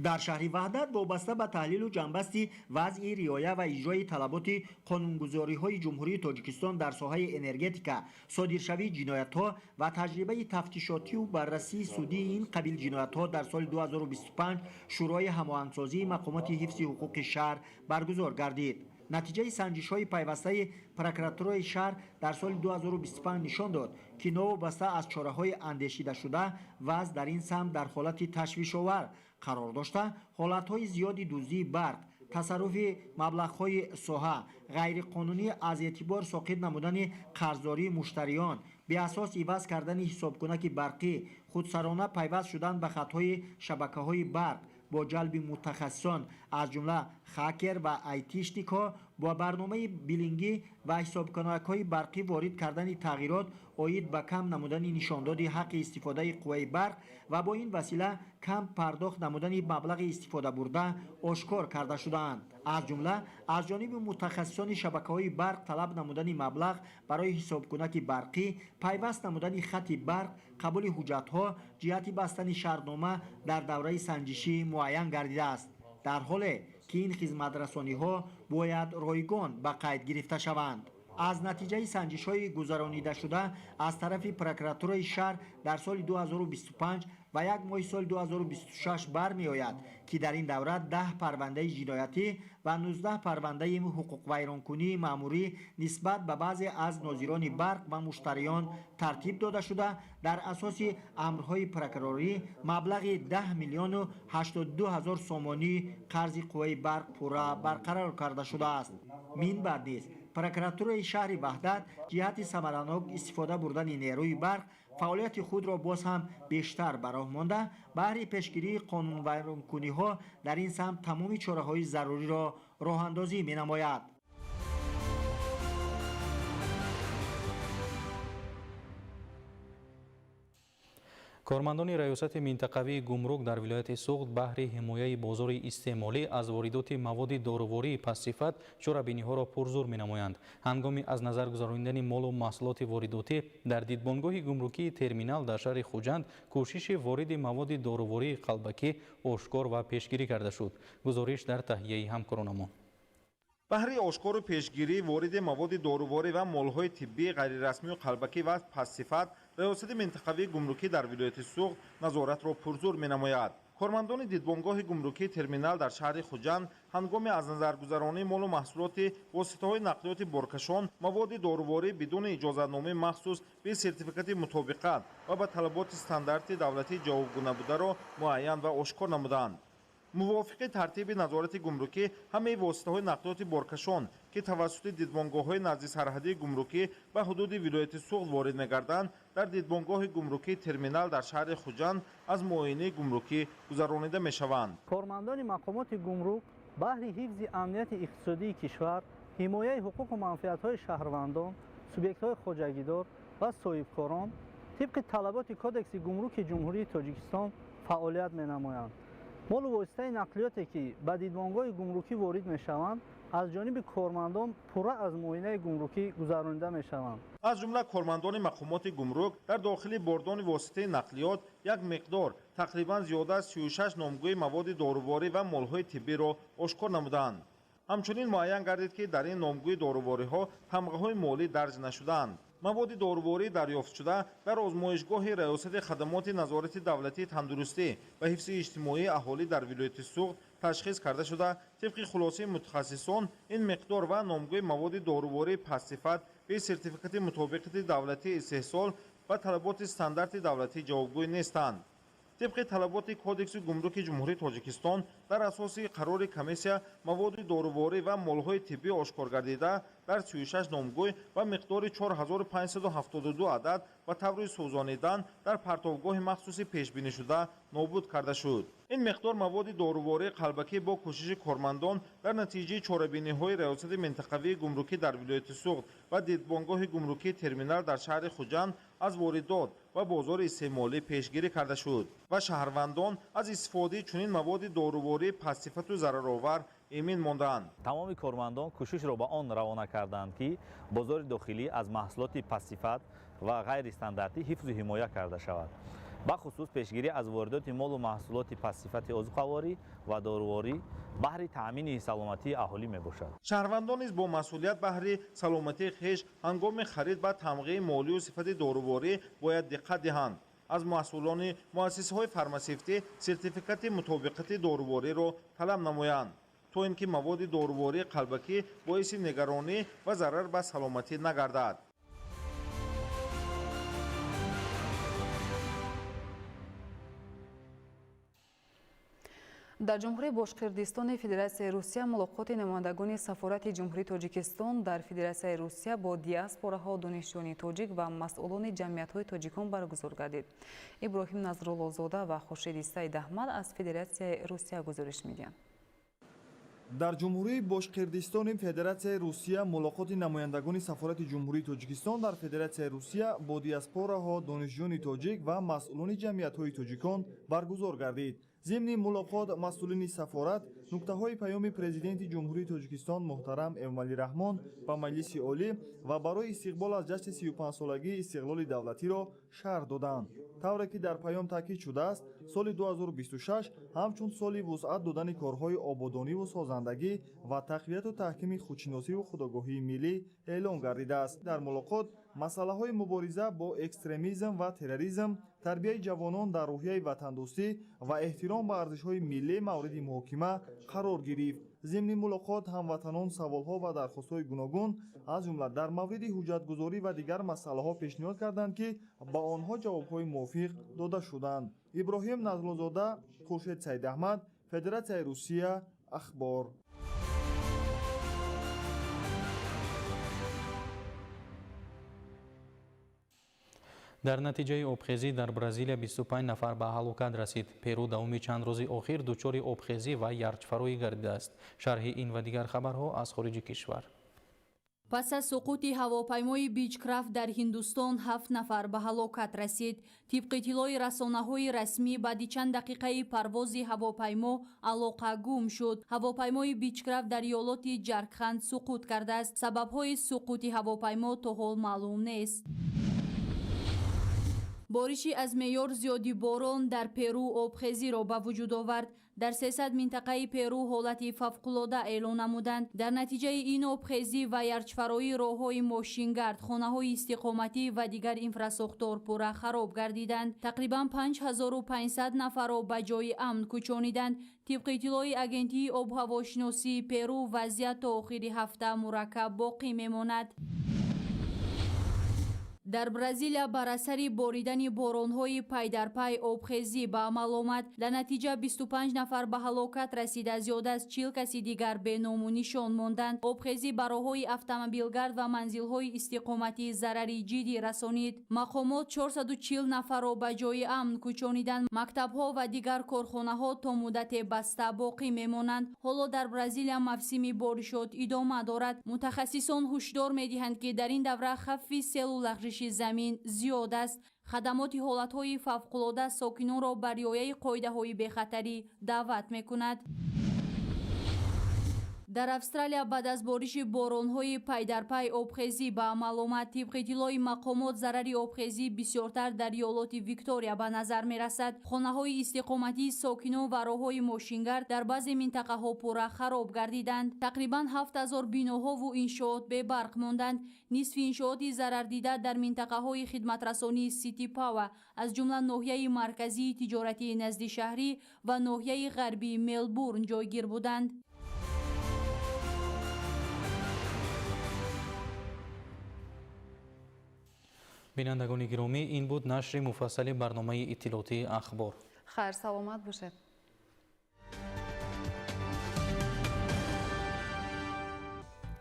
Дар шаҳри Ваҳдат вобаста ба таҳлилу ҷамъбасти вазъи риоя ва иҷрои талаботи қонунгузориҳои Ҷумҳурии Тоҷикистон дар соҳаи энергетика, содиршавии ҷиноятҳо ва таҷрибаи тафтишотию баррасии судии ин қабил ҷиноятҳо дар соли 2025 Шӯрои ҳамоҳангсозии мақомоти ҳифзи ҳуқуқи шаҳр баргузор гардид. Натиҷаи санҷишҳои пайвастаи прокуратураи шаҳр дар соли 2025 нишон дод, ки новобаста аз чораҳои андешидашуда вазъ дар ин самт дар ҳолати ташвишовар қарор дошта, ҳолатҳои зиёди дуздии барқ, тасарруфи маблағҳои соҳа, ғайриқонунӣ аз эътибор соқит намудани қарздории муштариён, беасос иваз кардани ҳисобкунаки барқӣ, худсарона пайваст шудан ба хатҳои шабакаҳои барқ бо ҷалби мутахассисон, аз ҷумла хакер ва айтишникҳо, бо барномаи билингӣ ва ҳисобкунакҳои барқӣ ворид кардани тағйирот оид ба кам намудани нишондоди ҳаққи истифодаи қувваи барқ ва бо ин васила кам пардохт намудани маблағи истифодабурда ошкор карда шудаанд. Аз ҷумла аз ҷониби мутахассисони шабакаҳои барқ талаб намудани маблағ барои ҳисобкунаки барқӣ, пайваст намудани хати барқ, қабули ҳуҷҷатҳо ҷиҳати бастани шартнома дар давраи санҷишӣ муайян гардидааст, дар ҳоле ки ин хизматрасониҳо бояд ройгон ба қайд гирифта шаванд. Аз натиҷаи санҷишҳои гузаронидашуда аз тарафи прокуратураи шаҳр дар соли 2025 ва як моҳи соли 2026 бармеояд, ки дар ин давра 10 парвандаи ҷиноятӣ ва 19 парвандаи ҳуқуқвайронкунии маъмурӣ нисбат ба баъзе аз нозирони барқ ва муштариён тартиб дода шуда, дар асоси амрҳои прокурорӣ маблағи 10 миллиону 82 ҳазор сомонӣ қарзи қувваи барқ пурра барқарор карда шудааст. Мин баъд низ прокуратураи шаҳри Ваҳдат ҷиҳати самаранок истифода бурдани нерӯи барқ фаъолияти худро боз ҳам бештар ба роҳ монда, баҳри пешгирии қонунвайронкуниҳо дар ин самт тамоми чораҳои заруриро роҳандозӣ менамояд. Кормандони Раёсати минтақавии гумрук дар вилояти Суғд баҳри ҳимояи бозори истеъмолӣ аз воридоти маводи дорувории пастсифат чорабиниҳоро пурзур менамоянд. Ҳангоми аз назар гузаронидани молу маҳсулоти воридотӣ дар дидбонгоҳи гумрукии терминал дар шаҳри Хуҷанд кӯшиши вориди маводи дорувории қалбакӣ ошкор ва пешгирӣ карда шуд. Гузориш дар таҳияи ҳамкоронамон. Баҳри ошкору пешгирии вориди маводи доруворӣ ва молҳои тиббии ғайрирасмию қалбакӣ ва пастсифат Раёсати минтақавии гумрукӣ дар вилояти Суғд назоратро пурзур менамояд. Кормандони дидбонгоҳи гумрукии терминал дар шаҳри Хуҷанд ҳангоми аз назаргузаронии молу маҳсулоти воситаҳои нақлиёти боркашон маводи доруворӣ бидуни иҷозатномаи махсус, бе сертификати мутобиқат ва ба талаботи стандарти давлатӣ ҷавобгӯ набударо муайян ва ошкор намуданд. Мувофиқи тартиби назорати гумрукӣ ҳамаи воситаҳои нақлиёти боркашон, ки тавассути дидбонгоҳҳои наздисарҳадии гумрукӣ ба ҳудуди вилояти Суғд ворид мегарданд, дар дидбонгоҳи гумрукии терминал дар шаҳри Хуҷанд аз муоинаи гумрукӣ гузаронида мешаванд. Кормандони мақомоти гумрук баҳри ҳифзи амнияти иқтисодии кишвар, ҳимояи ҳуқуқу манфиатҳои шаҳрвандон, субъектҳои хоҷагидор ва соҳибкорон тибқи талаботи Кодекси гумруки Ҷумҳурии Тоҷикистон фаъолият менамоянд. Молу воситаи нақлиёте, ки ба дидбонгоҳи гумрукӣ ворид мешаванд, аз ҷониби кормандон пурра аз муоинаи гумрукӣ гузаронида мешаванд. Аз ҷумла кормандони мақомоти гумрук дар дохили бордони воситаи нақлиёт як миқдор, тақрибан зиёда аз 36 номгӯи маводи доруворӣ ва молҳои тиббиро ошкор намуданд. Ҳамчунин муайян гардид, ки дар ин номгӯи дорувориҳо тамғаҳои молӣ дарҷ нашудаанд. Маводи доруворӣ дарёфтшуда дар озмоишгоҳи Раёсати хадамоти назорати давлатии тандурустӣ ва ҳифзи иҷтимоии аҳолӣ дар вилояти Суғд ташхис карда шуда, тибқи хулосаи мутахассисон ин миқдор ва номгӯи маводи дорувории пастсифат бе сертификати мутобиқати давлатии истеҳсол ва талаботи стандарти давлатӣ ҷавобгӯй нестанд. Тибқи талаботи Кодекси гумруки Ҷумҳурии Тоҷикистон, дар асоси қарори комиссия маводи доруворӣ ва молҳои тиббӣ ошкор гардида дар 36 номгӯй ва миқдори 4572 адад ба таври сӯзонидан дар партовгоҳи махсуси пешбинишуда нобуд карда шуд. Ин миқдор маводи дорувории қалбакӣ бо кӯшиши кормандон дар натиҷаи чорабиниҳои Раёсати минтақавии гумрукӣ дар вилояти Суғд ва дидбонгоҳи гумрукии терминал дар шаҳри Хуҷанд аз воридот ва бозори истеъмолӣ пешгирӣ карда шуд ва шаҳрвандон аз истифодаи чунин маводи дорувории пастсифату зараровар эмин монданд. Тамоми кормандон кӯшишро ба он равона карданд, ки бозори дохилӣ аз маҳсулоти пастсифат ва ғайристандартӣ ҳифзу ҳимоя карда шавад, бахусус пешгирӣ аз воридоти молу маҳсулоти пастсифати озуқаворӣ ва доруворӣ баҳри таъмини саломатии аҳолӣ мебошад. Шаҳрвандон низ бо масъулият баҳри саломатии хеш ҳангоми харид ба тамғаи молию сифати доруворӣ бояд диққат диҳанд, аз масъулони муассисаҳои фармасевтӣ сертификати мутобиқати дорувориро талаб намоянд, то ин ки маводи дорувории қалбакӣ боиси нигаронӣ ва зарар ба саломатӣ нагардад. Дар Ҷумҳурии Бошқирдистони Федератсияи Русия мулоқоти намояндагони Сафорати Ҷумҳурии Тоҷикистон дар Федератсияи Русия бо диаспораҳо, донишҷӯёни тоҷик ва масъулони ҷамъиятҳои тоҷикон баргузор гардид. Иброҳим Назруллозода ва Хуршеди Саидаҳмад аз Федератсияи Русия гузориш медиҳанд. Дар Ҷумҳурии Бошқирдистони Федератсияи Русия мулоқоти намояндагони Сафорати Ҷумҳурии Тоҷикистон дар Федератсияи Русия бо диаспораҳо, донишҷӯёни тоҷик ва масъулони ҷамъиятҳои тоҷикон баргузор гардид. Зимни мулоқот масъулини сафорат нуктаҳои паёми Президенти Ҷумҳурии Тоҷикистон муҳтарам Эмомалӣ Раҳмон ба Маҷлиси Олӣ ва барои истиқбол аз ҷашни 35-солагии истиқлоли давлатиро шарҳ доданд. Тавре ки дар паём таъкид шудааст, соли 2026 ҳамчун соли вусъат додани корҳои ободониву созандагӣ ва тақвияту таҳкими худшиносиву худогоҳии миллӣ эълон гардидааст. Дар мулоқот масъалаҳои мубориза бо экстремизм ва терроризм, тарбияи ҷавонон дар рӯҳияи ватандӯстӣ ва эҳтиром ба арзишҳои миллӣ мавриди муҳокима қарор гирифт. Зимни мулоқот ҳамватанон саволҳо ва дархостҳои гуногун, аз ҷумла дар мавриди ҳуҷҷатгузорӣ ва дигар масъалаҳо пешниҳод карданд, ки ба онҳо ҷавобҳои мувофиқ дода шуданд. Иброҳим Назруллозода, Хуршед Саидаҳмад, Федератсияи Русия, Ахбор. Дар натиҷаи обхезӣ дар Бразилия 25 нафар ба ҳалокат расид. Перу давоми чанд рӯзи охир дучори обхезӣ ва ярчфароӣ гардидааст. Шарҳи ин ва дигар хабарҳо аз хориҷи кишвар. Пас аз суқути ҳавопаймои Бичкрафт дар Ҳиндустон 7 нафар ба ҳалокат расид. Тибқи иттилои расонаҳои расмӣ, баъди чанд дақиқаи парвози ҳавопаймо алоқа гум шуд. Ҳавопаймои Бичкрафт дар иёлоти Ҷаркханд суқут кардааст. Сабабҳои суқути ҳавопаймо то ҳол маълум нест. Бориши аз меъёр зиёди борон дар Перу обхезиро ба вуҷуд овард. Дар 300 минтақаи Перу ҳолати фавқулода эълон намуданд. Дар натиҷаи ин обхезӣ ва ярчфароӣ роҳҳои мошингард, хонаҳои истиқоматӣ ва дигар инфрасохтор пурра хароб гардиданд. Тақрибан 5500 нафарро ба ҷои амн кӯчониданд. Тибқи иттилои Агентии обҳавошиносии Перу, вазъият то охири ҳафта мураккаб боқӣ мемонад. Дар Бразилия бар асари боридани боронҳои пайдарпай обхезӣ ба амал омад. Дар натиҷа 25 нафар ба ҳалокат расида, зиёда аз 40 каси дигар беному нишон монданд. Обхезӣ ба роҳҳои автомобилгард ва манзилҳои истиқоматӣ зарари ҷиддӣ расонид. Мақомот 440 нафарро ба ҷои амн кӯчониданд. Мактабҳо ва дигар корхонаҳо то муддате баста боқӣ мемонанд. Ҳоло дар Бразилия мавсими боришот идома дорад. Мутахассисон ҳушдор медиҳанд, ки дар ин давра хавфи селу лағжиши замин зиёд аст. Хадамоти ҳолатҳои фавқулода сокинонро ба риояи қоидаҳои бехатарӣ даъват мекунад. Дар Австралия баъд аз бориши боронҳои пайдарпай обхезӣ ба амал омад. Тибқи иттилои мақомот, зарари обхезӣ бисёртар дар иёлоти Виктория ба назар мерасад. Хонаҳои истиқоматии сокинон ва роҳҳои мошингард дар баъзе минтақаҳо пурра хароб гардиданд. Тақрибан 7000 биноҳову иншоот бебарқ монданд. Нисфи иншооти зарардида дар минтақаҳои хидматрасонии Сити Пауа, аз ҷумла ноҳияи марказии тиҷоратии наздишаҳрӣ ва ноҳияи ғарбии Мелбурн ҷойгир буданд. Бинандагони гиромӣ, ин буд нашри муфассали барномаи иттилоотии Ахбор. Хайр, саломат бошед.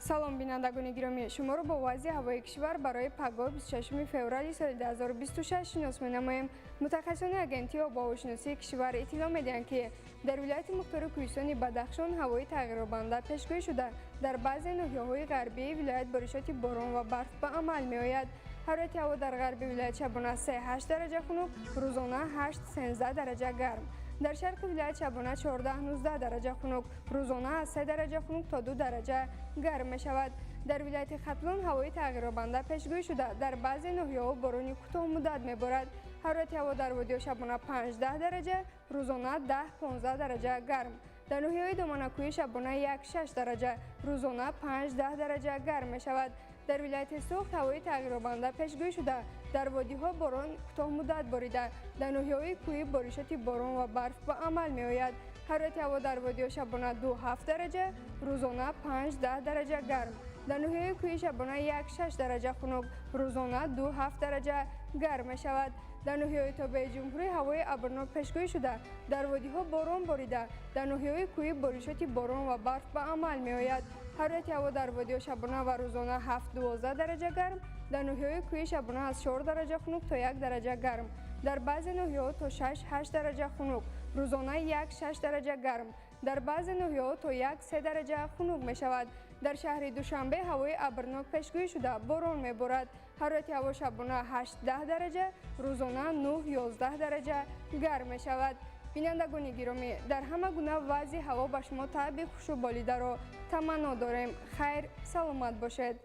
Салом, бинандагони гиромӣ, шуморо бо вазъи ҳавои кишвар барои пагоҳ 26 феврали соли 2026 шинос менамоем. Мутахассисони агентии обуҳавошиносии кишвар иттилоъ медиҳанд, ки дар вилояти мухтори кӯҳистони Бадахшон ҳавои тағйирёбанда пешгӯӣ шуда, дар баъзе ноҳияҳои ғарбии вилоят боришоти борон ва барф ба амал меояд. Ҳарорати ҳаво дар ғарби вилоят шабона 3-8 дараҷа хунук, рӯзона 8-13 дараҷа гарм. Дар шарқи вилоят шабона 14-19 дараҷа хунук, рӯзона аз 3 дараҷа хунук то 2 дараҷа гарм мешавад. Дар вилояти Хатлон ҳавои тағйирёбанда пешгӯӣ шуда, дар баъзе ноҳияҳо борони кӯтоҳмуддат меборад. Ҳарорати ҳаво дар водиҳо шабона 5-10 дараҷа, рӯзона 10-15 дараҷа гарм. Дар ноҳияҳои доманакӯҳӣ шабона 1-6 дараҷа, рӯзона 5-10 дараҷа гарм мешавад. Дар вилояти Суғд ҳавои тағйирёбанда пешгӯӣ шуда, дар водиҳо борон кӯтоҳмуддат борида, дар ноҳияҳои кӯҳӣ боришоти борон ва барф ба амал меояд. Ҳарорати ҳаво дар водиҳо шабона 2-7 дараҷа, рӯзона 5-10 дараҷа гарм. Дар ноҳияҳои кӯҳӣ шабона 1-6 дараҷа хунук, рӯзона 2-7 дараҷа гарм мешавад. Дар ноҳияҳои тобеи ҷумҳурӣ ҳавои абрнок пешгӯӣ шуда, дар водиҳо борон борида, дар ноҳияҳои кӯҳӣ боришоти борон ва барф ба амал меояд. Ҳарорати ҳаво дар водиҳо шабона ва рӯзона 7-12 дараҷа гарм, дар ноҳияҳои кӯҳӣ шабона аз 4 дараҷа хунук то 1 дараҷа гарм. Дар баъзе ноҳияҳо то 6-8 дараҷа хунук, рӯзона 1-6 дараҷа гарм. Дар баъзе ноҳияҳо то 1-3 дараҷа хунук мешавад. Дар шаҳри Душанбе ҳавои абрнок пешгӯӣ шуда, борон меборад. Ҳарорати ҳаво шабона 8-10 дараҷа, рӯзона 9-11 дараҷа гарм мешавад. Бинандагони гиромӣ, дар ҳама гуна вазъи ҳаво ба шумо таъби хушу болидаро таманно дорем. Хайр, саломат бошед.